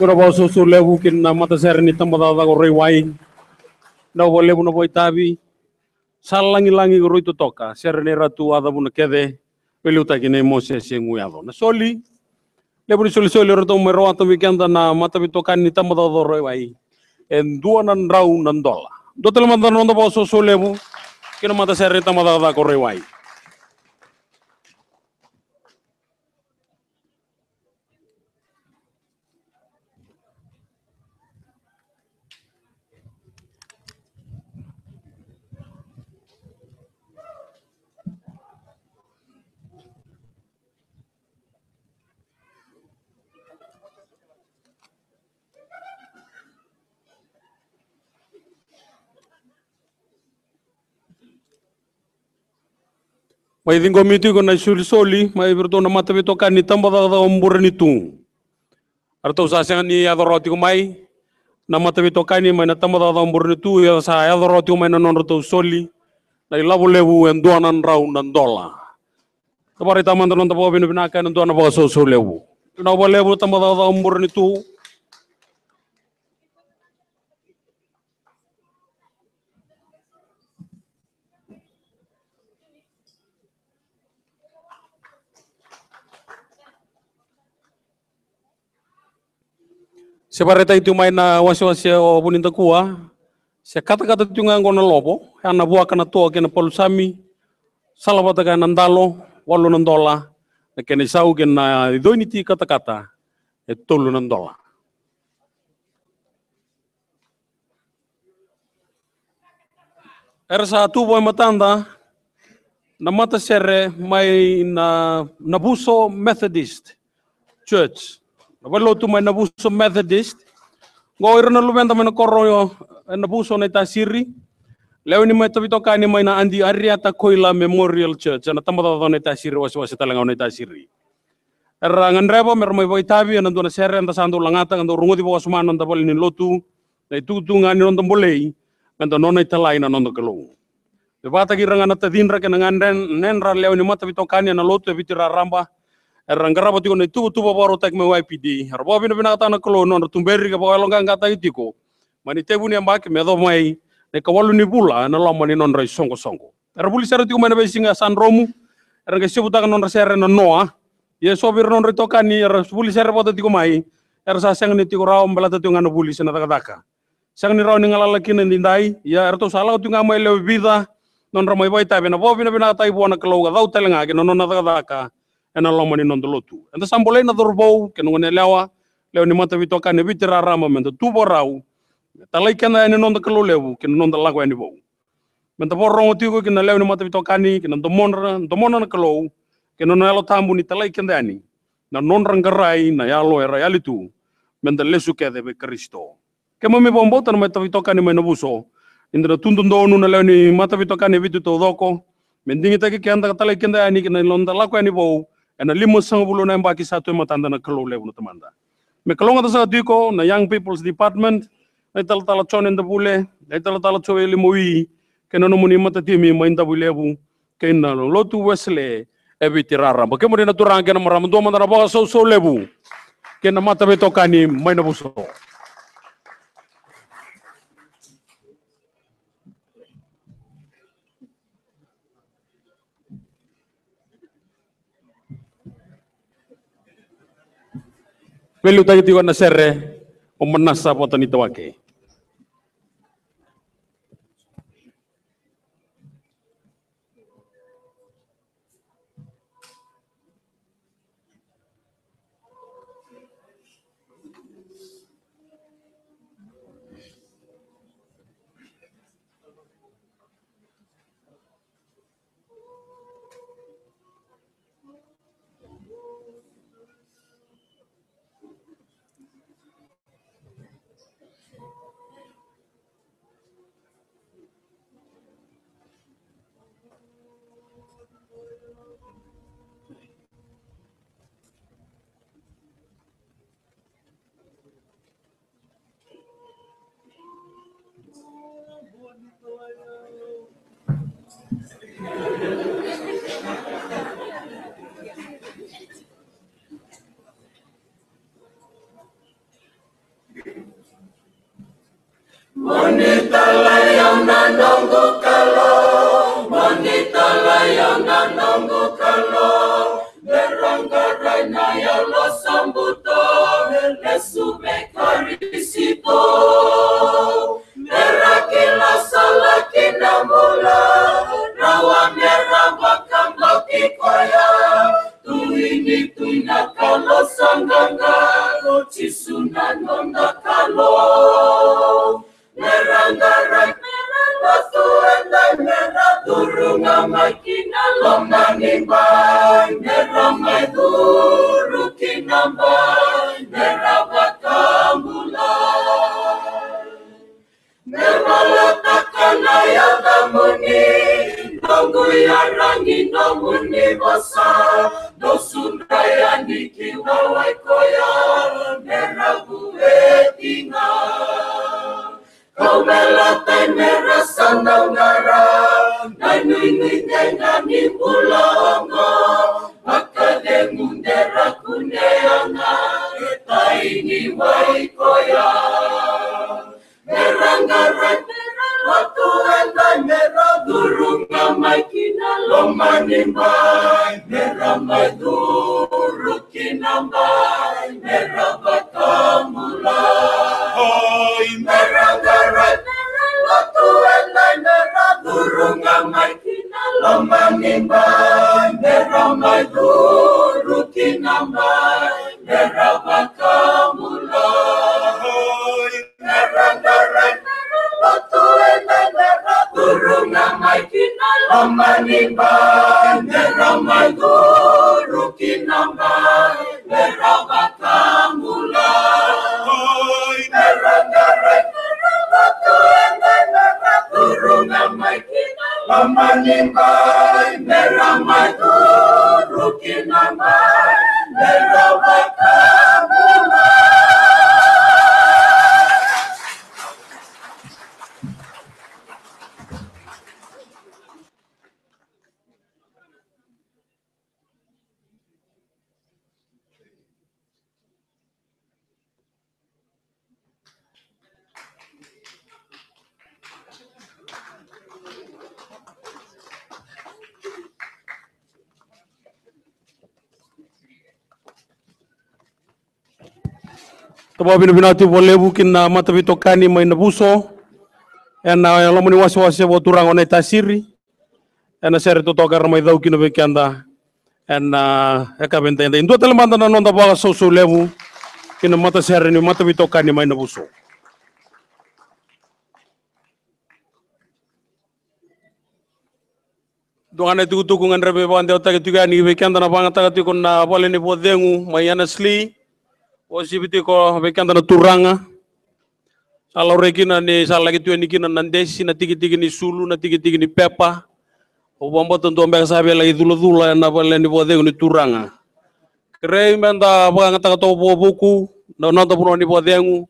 Kura vakasoso levu kina matasere ni tabacakacaka o Raiwai. Na valevu na voitavi. Sa lagilagi ko rui totoka sere nei Ratu Aca Vunakece. Veiliutaki nei Mosese Guyaco na soli. Levu ni solisoli o ratou mai rawata vei keda na mataveitokani ni tabacakacaka o Raiwai. E dua na drau na dola. Dua tale mada na noda vakasoso levu kina matasere ni tabacakacaka o Raiwai. Mai ciqomi tiko na isolisoli mai vei iratou na mataveitokani ni tabacakacaka o Burenitu. Eratou sa sega ni yaco rawa tiko mai na mataveitokani mai na tabacakacaka o Burenitu, ia sa yaco rawa tiko mai na nodratou soli. Na ilavo levu e dua na drau na dola. Sa vakaraitaka mada na noda vakavinavinaka ena dua na vakasoso levu. Vinaka vakalevu na tabacakacaka o Burenitu. Se vakaraitaki tiko mai na wasewase o Vunidakua. Se katakata tiko ga oqo na lovo, ya na vuaka na toa kei na palusami, salavata kaya na dalo, walu na dola, na kena isau kei na icoi ni ti katakata, e tolu na dola. Era sa tu vua e matada na matasere mai na Navuso Methodist Church. Na valelotu mai Navuso Methodist. Qo ira na luveda mai na koro e Navuso Naitasiri. Lewe ni mataveitokani mai na Adi Ariata Koila Memorial Church, ena tabacakacaka o Naitasiri, wasewase tale ga o Naitasiri. Era gadreva me ra mai vakaitavi ena dua na sere eda sa dau lagata, ka dau rogoci vakawasoma na noda vale ni lotu, na itukutuku ga ni noda bolei, me da nona italai na noda Kalou. Me vakataki ira ga na tacidra kei na ganedra lewe ni mataveitokani ena lotu e Viti raraba, era qarava tiko na ituvatuva vakarautaki mai Y P D, era vakavinavinakataka na Kalou na nodra tuberi ka vakayaloqaqataki tiko mai na itevu ni yabaki me yacova mai na ikawalu ni vula ena loma ni nodra isoqosoqo. Era vuli sere tiko mai na veisiga sa dromu, era qai sevutaka na nodra sere na noa. Ia e so vei ira na nodra itokani era vuli sere vata tiko mai, era sa sega ni tiko rawa, baleta tiko ga na vuli se na cakacaka. Sega ni rawa ni galala kina edaidai, ia eratou sa lako tiko ga mai lewe vica na nodra mai vakaitavi, ena vakavinavinakataki vua na Kalou ka cau tale ga kei na nona cakacaka ena loma ni noda lotu. Eda sa bolei na cauravou kei na goneyalewa, lewe ni mataveitokani e Viti raraba, me da tu vakarau, me talai keda yani na noda Kalou levu kei na noda lako yani vou. Me da vakarorogo tiko ki na lewe ni mataveitokani, ki na domodra, domona na Kalou kei na nona Yalo Tabu ni talai keda yani, na nodra qarai na yalo era yali tu, me da lesu kece vei Karisito. Keimami vakabauta na mataveitokani mai Navuso ni da na tu dodonu na lewe ni mataveitokani e Viti taucoko, me digitaki keda ka talai keda yani ki na noda lako yani vou ena limasagavulu na yabaki sa tu e matada na Kalou levu na Tamada. Me kalougata saka tiko na Young People's Department, na italatala Jone Davule, na italatala Joeli Maui, kei na nomuni matatimi mai Davuilevu, kei na lotu Wesele e Viti raraba. Kemuni na turaga kei na marama, dua mada na vakasausau levu kei na mataveitokani mai Navuso. Veiliutaki tiko na sere o Manasa Vataniwake. Mo ni talai au na noqu Kalou, mo ni talai au na noqu Kalou, me ra qarai na Yalo sa buto, me lesu vei Karisito. Me ra kila sala ki na bula, rawa me ra vakabauti koya. Tui ni tui na Kalou sa qaqa, o Jisu na noda Kalou. Me ra qarai, me ra lotu edai, me ra curu ga mai ki na loma ni bai, me ra mai curu ki na bai, me ra vakabulai. Me valataka na yacamuni, noqu iyaragi, nomuni vosa, dou sudra yani ki wawa i koya, me ra vueti ga. Kau me latai me ra sa dau qara, na inuinui dei ga ni bula oqo, vakacegu de ra kunea ga, e tai ni wai koya. Me ra qarai, me ra lotu edai, me ra curu ga mai ki na loma ni bai, me ra mai curu ki na bai, me ra vakabulai. Oi, me ra qarai, me ra lotu edai, me ra curu ga mai ki na loma ni bai, me ra mai curu ki na bai, me ra vakabulai. Oi, me ra qarai, me ra lotu edai, me ra curu ga mai ki na loma Ni bai me ra mai curu ki na bai me ra vakabula. Oi, me ra qara, me ra vatu, e bai me ra curu ga mai ki na loma ni bai me ra mai curu ki na bai me ra vakabula. Taba vinavinaka tiko vakalevu ki na mataveitokani mai Navuso ena loma ni wasewase vakaturaga o Naitasiri. Ena sere totoka era mai cau kina vei keda ena, ah, yakavi edaidai. Dua tale mada na noda vakasausau levu ki na matasere ni mataveitokani mai Navuso. Dua ga na itukutuku gadreva me vakadewataki tiko yani vei keda na vakayagataka tiko na vale ni vakacegu mai Annesley. Uasivi tiko vei keda na turaga. Sa laurai kina ni sa laki tu yani kina na desi, na tikitiki ni sulu, na tikitiki ni pepa. Au vakabauta dua beka sa via laki culacula ena vale ni vakacegu ni turaga. Kerei meda vakayagataka toka vakavuku na noda vanua ni vakacegu.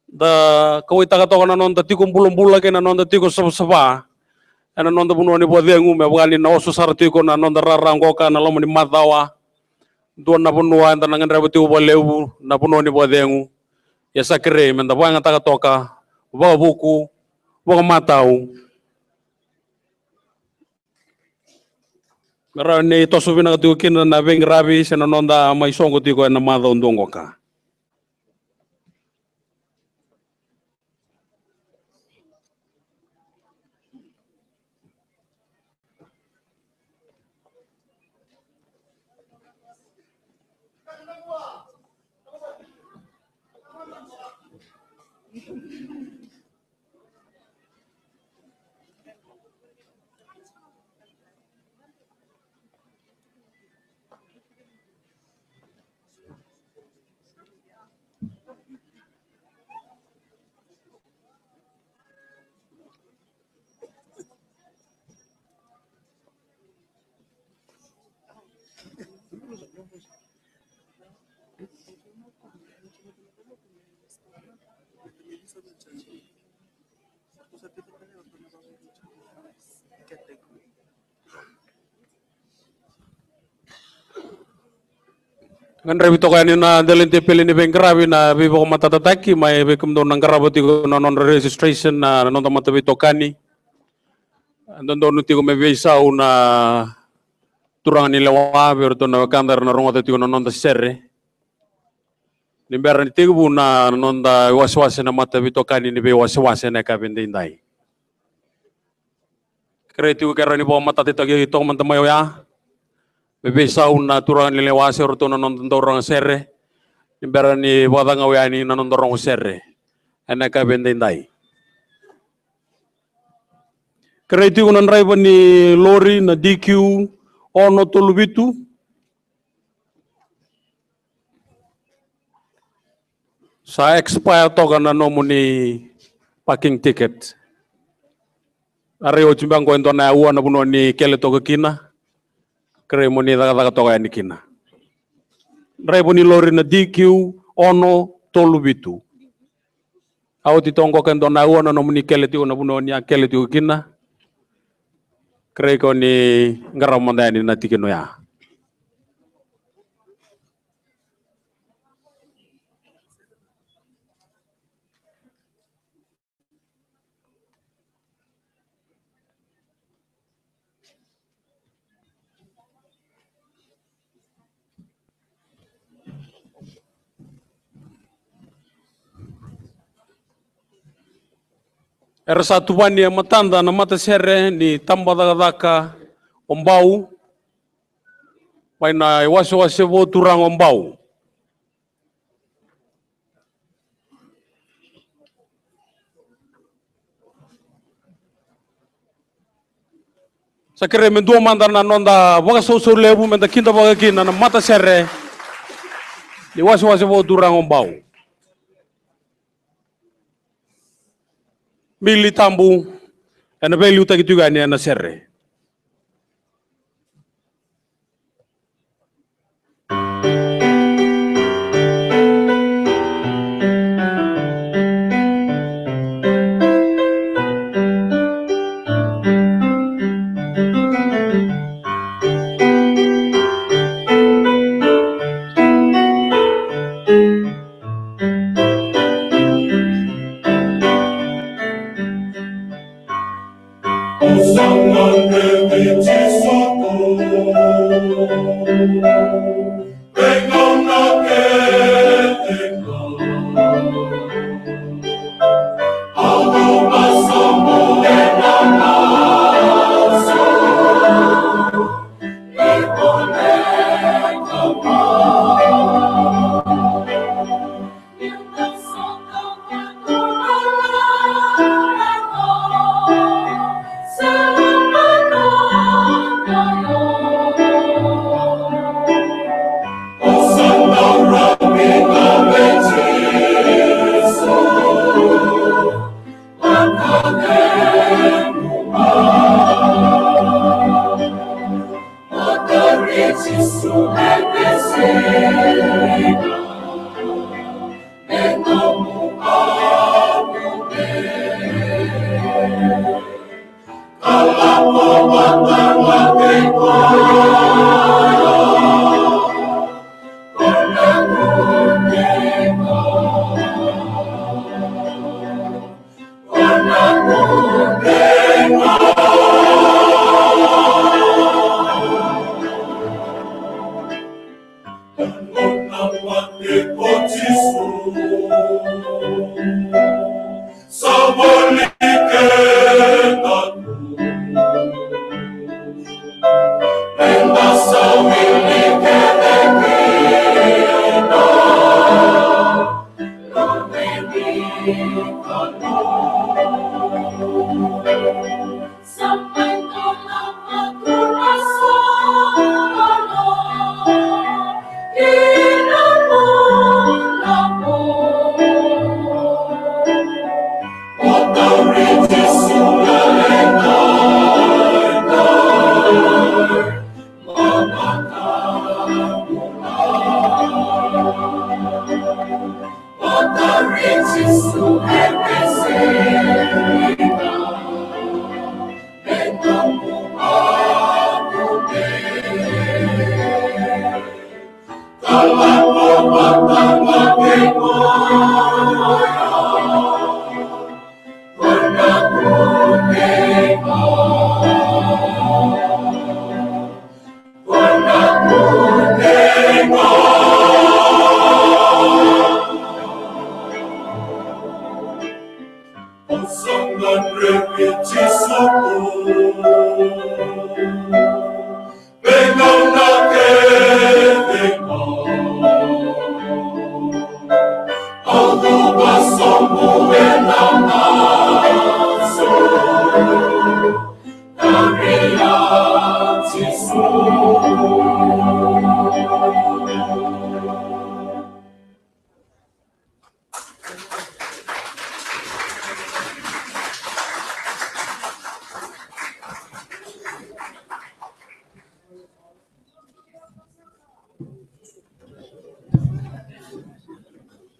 Da kauwaitaka toka na noda tiko bulabula kei na noda tiko savasava ena noda vanua ni vakacegu, me vaka ni na oso sara tiko na noda rara qoka na loma ni macawa. Dua na vanua eda na gadreva tiko vakalevu na vanua ni vakacegu. Ia sa kerei meda vakayagataka toka vakavuku, vakamatau, me rawa ni toso vinaka tiko kina na veiqaravi se na noda mai soqo tiko ena macawa dua qoka. Gadrevi toka yani na dela ni tepeli ni veiqaravi na veivakamatatataki mai vei kemudou na qarava tiko na nodra registration na, na noda mataveitokani. Dodonu tiko me veisau na turaga ni lewa vei iratou na wekada era na rogoca tiko na noda sere. Ni bera ni tekivu na noda iwasewase na mataveitokani ni veiwasewase ena yakavi edaidai. Kerei tiko ke rawa ni vakamatatataki toka mada mai oya me veisau na turaga ni lewa se o ratou na noda daurogosere. Ni bera ni vakacagau yani na noda rogosere ena yakavi edaidai. Kerei tiko na draiva ni lori na D Q ono tolu vitu. Sa expire toka na nomuni parking ticket. A rai oti beka qo e dua na aua na vanua ni kele toka kina. Kerei mo ni cakacaka toka yani kina. Draiva ni lori na D Q ono tolu vitu. A oti toka qo e dua na aua na nomuni kele tiko na vanua ni a kele tiko kina. Kerei ko ni qarava mada yani na tikina oya. Era sa tuvani e matada na matasere ni tabacakacaka o Bau mai na iwasewase vakaturaga o Bau. Sa kerei me dua mada na noda vakasausau levu me da kidavaka kina na matasere ni wasewase vakaturaga o Bau. Mili Tabu, ena veiliutaki tiko yani ena sere.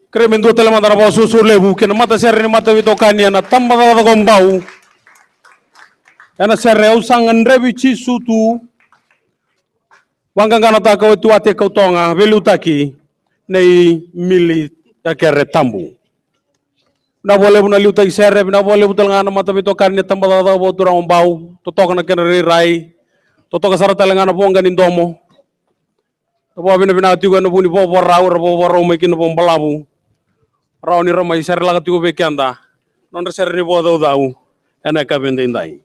Kerei me dua tale mada na vakasausau levu kei na matasere ni mataveitokani ena tabacakacaka o Bau. Ena sere Au sa gadrevi Jisu tu. Vaqaqanataka o Etiwate Kautoga, veiliutaki nei Mili Takere Tabu. Vinaka vakalevu na liutaki sere, vinaka vakalevu tale ga na mataveitokani ni tabacakacaka vakaturaga o Bau, totoka na kena rairai, totoka sara tale ga na voqa ni domo. Ra vakavinavinaka tiko ena vuku ni vakavakarau, ra vakavakarau mai kina vakabalavu. Rawa ni ra mai serelaka tiko vei keda na nodra sere ni vakacaucau ena yakavi edaidai.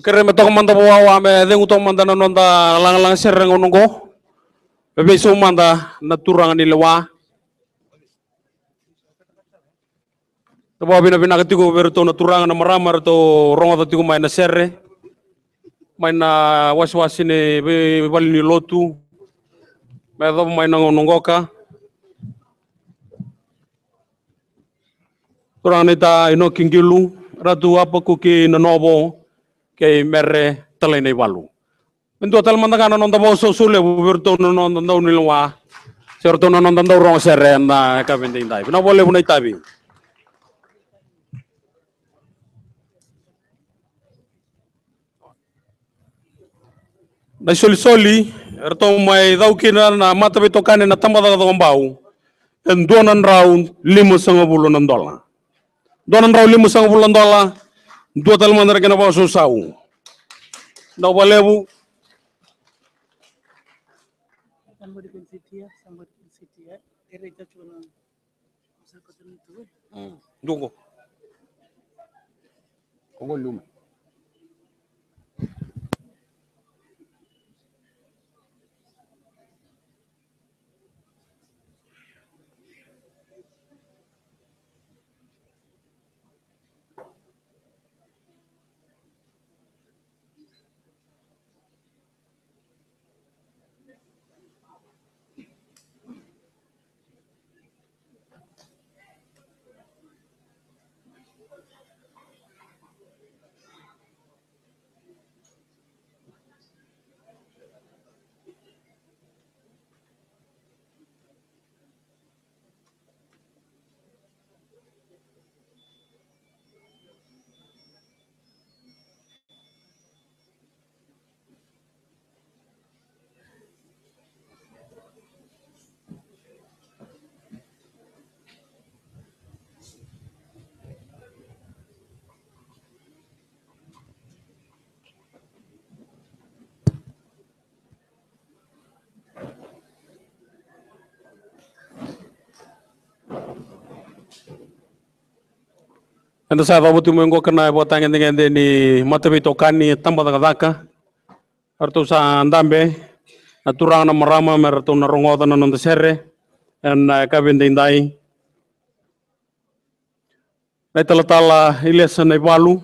Kerei me toka mada vakawawa me cegu toka mada na noda lagalaga sere ga oqo. Me veisau mada na turaga ni lewa. Vakavinavinaka tiko vei iratou na turaga na marama eratou rogoca tiko mai na sere, mai na wasewase ni vei-, vale ni lotu, me yacova mai na gauna qoka. Turaga naita Inoki Qilu, Ratu Apakuki Nanovo, kei Mere Talainaivalu. Me dua tale mada ga na noda vakasausau levu vei iratou na noda daunilewa, se iratou na noda dau rogo sere ena yakavi edaidai. Vinaka vakalevu na itavi. Na isolisoli eratou mai cau kina na mataveitokani na tabacakacaka bau, e dua na drau limasagavulu na dola. Dua na drau limasagavulu na dola. Dua tale mada na kena vakasausau. Vinaka vakalevu. Somebody can sit here, somebody can sit here. Erei, that's one. Mm. Dua qo. Qo qo lume. Eda sa yacova tiko mai qo na ivakatagedegede ni mataveitokani tabacakacaka. Eratou sa dabe na turaga na marama me ratou na rogoca na noda sere ena yakavi edaidai. Na italatala Ilesa Naivalu,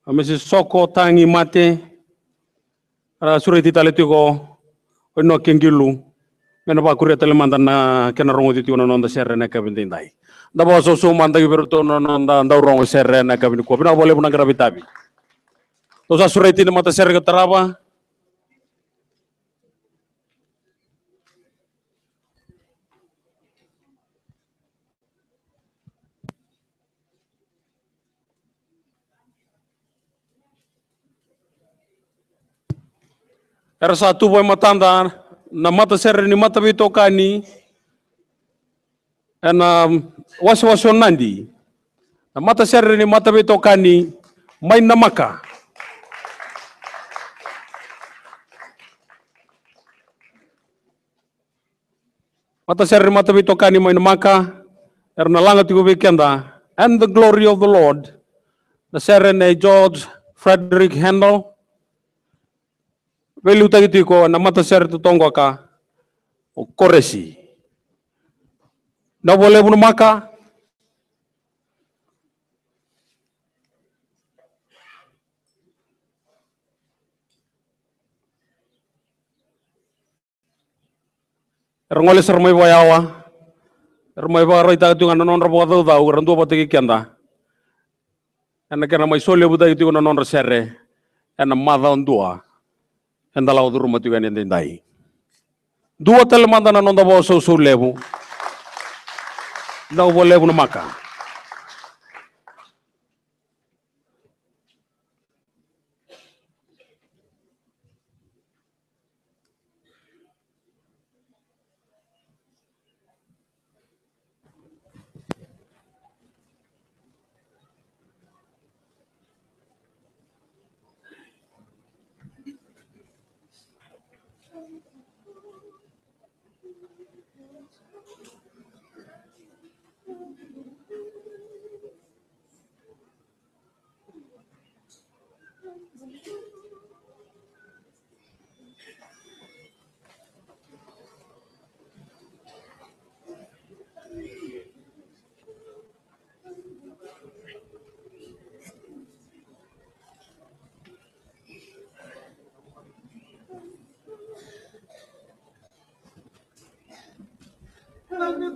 a Mrs Soko Tagi Mate, a sureti tale tiko o Inoke Qilu, me na vakuria tale mada na kena rogoci tiko na noda sere na yakavi edaidai. Da vakasausau mada ki vei iratou na noda dau rogo sere na yakavi nikua. Vinaka vakalevu na qaravi tavi. Tou sa sureti na matasere ka tarava. Era sa tu vua e matada na matasere ni mataveitokani ena wasewase o Nadi. Na matasere ni mataveitokani mai Namaka. Matasere ni mataveitokani mai Namaka, era na laga tiko vei keda And the Glory of the Lord, na sere nei George Frederick Handel. Veiliutaki tiko na matasere totoka o Koresi. Vinaka vakalevu Namaka. Era gole sara mai vakayawa. Era mai vakaraitaka tiko ga na nodra vakacaucau, era duavata kei keda ena kena mai solevutaki tiko na nodra sere ena macawa dua eda lako curuma tiko yani edaidai. Dua tale mada na noda vakasausau levu. Vinaka vakalevu Namaka.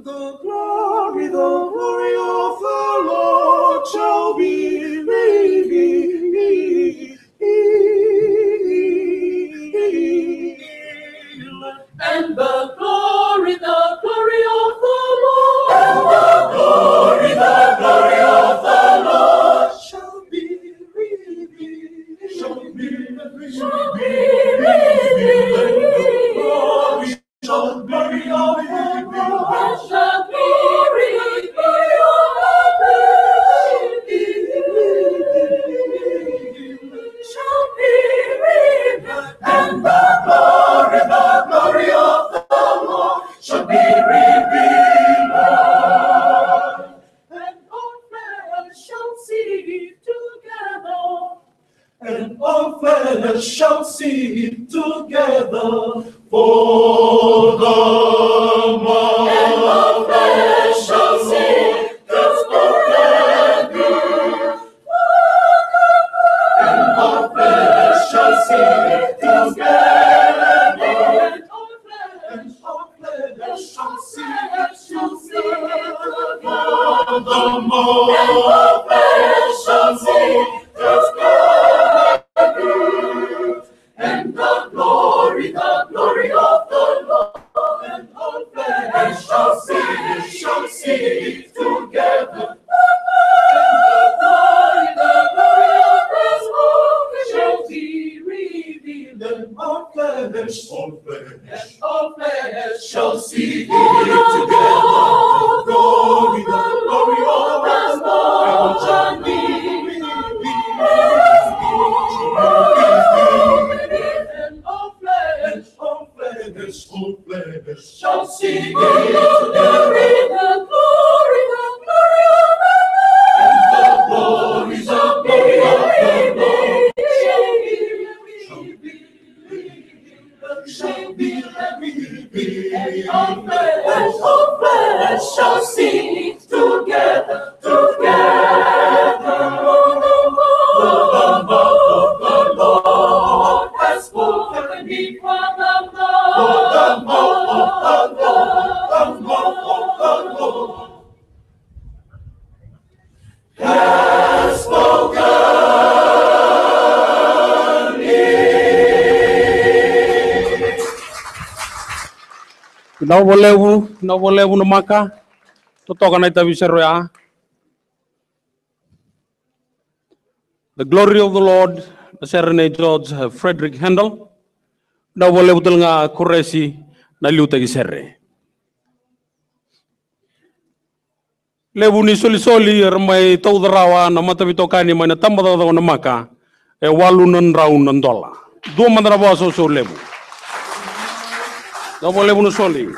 The glory, the glory of the Lord shall be revealed. And the glory, the glory of the Lord. And the glory, the glory of the Lord shall be revealed. Shall be revealed. Shall be revealed. The glory, shall be revealed. And the glory, the glory of the Lord shall be revealed. Shall be revealed. And the glory, the glory of the Lord shall be revealed. And all flesh shall see it together. And all flesh shall see it together, for the And all flesh shall see it together. And all flesh shall see it together. And all flesh, all flesh shall see it together. The more flesh shall see it together. And the glory, the glory of the Lord, and all flesh shall see it, shall see it together. And the glory, the glory of the Lord shall be revealed. And all flesh, all flesh, and all flesh shall see it together. Glory, the glory of the Lord shall be revealed. And all flesh, all flesh, all flesh shall see it together. The glory, the glory of the Lord. And the glory, the glory of the Lord shall be revealed. Shall be revealed. And all flesh, all flesh shall see it together, together. For the mouth of the Lord has spoken it. For the mouth of the Lord, the mouth of the Lord has spoken it. Vinaka vakalevu, vinaka vakalevu Namaka. Totoka na itavi sere oya. The Glory of the Lord, na sere nei George Frederick Handel. Vinaka vakalevu tale ga Koresi na liutaki sere. Levu ni solisoli era mai tauca rawa na mataveitokani mai na tabacakacaka o Namaka, e walu na drau na dola. Dua mada na vakasausau levu. Vinaka vakalevu na soli.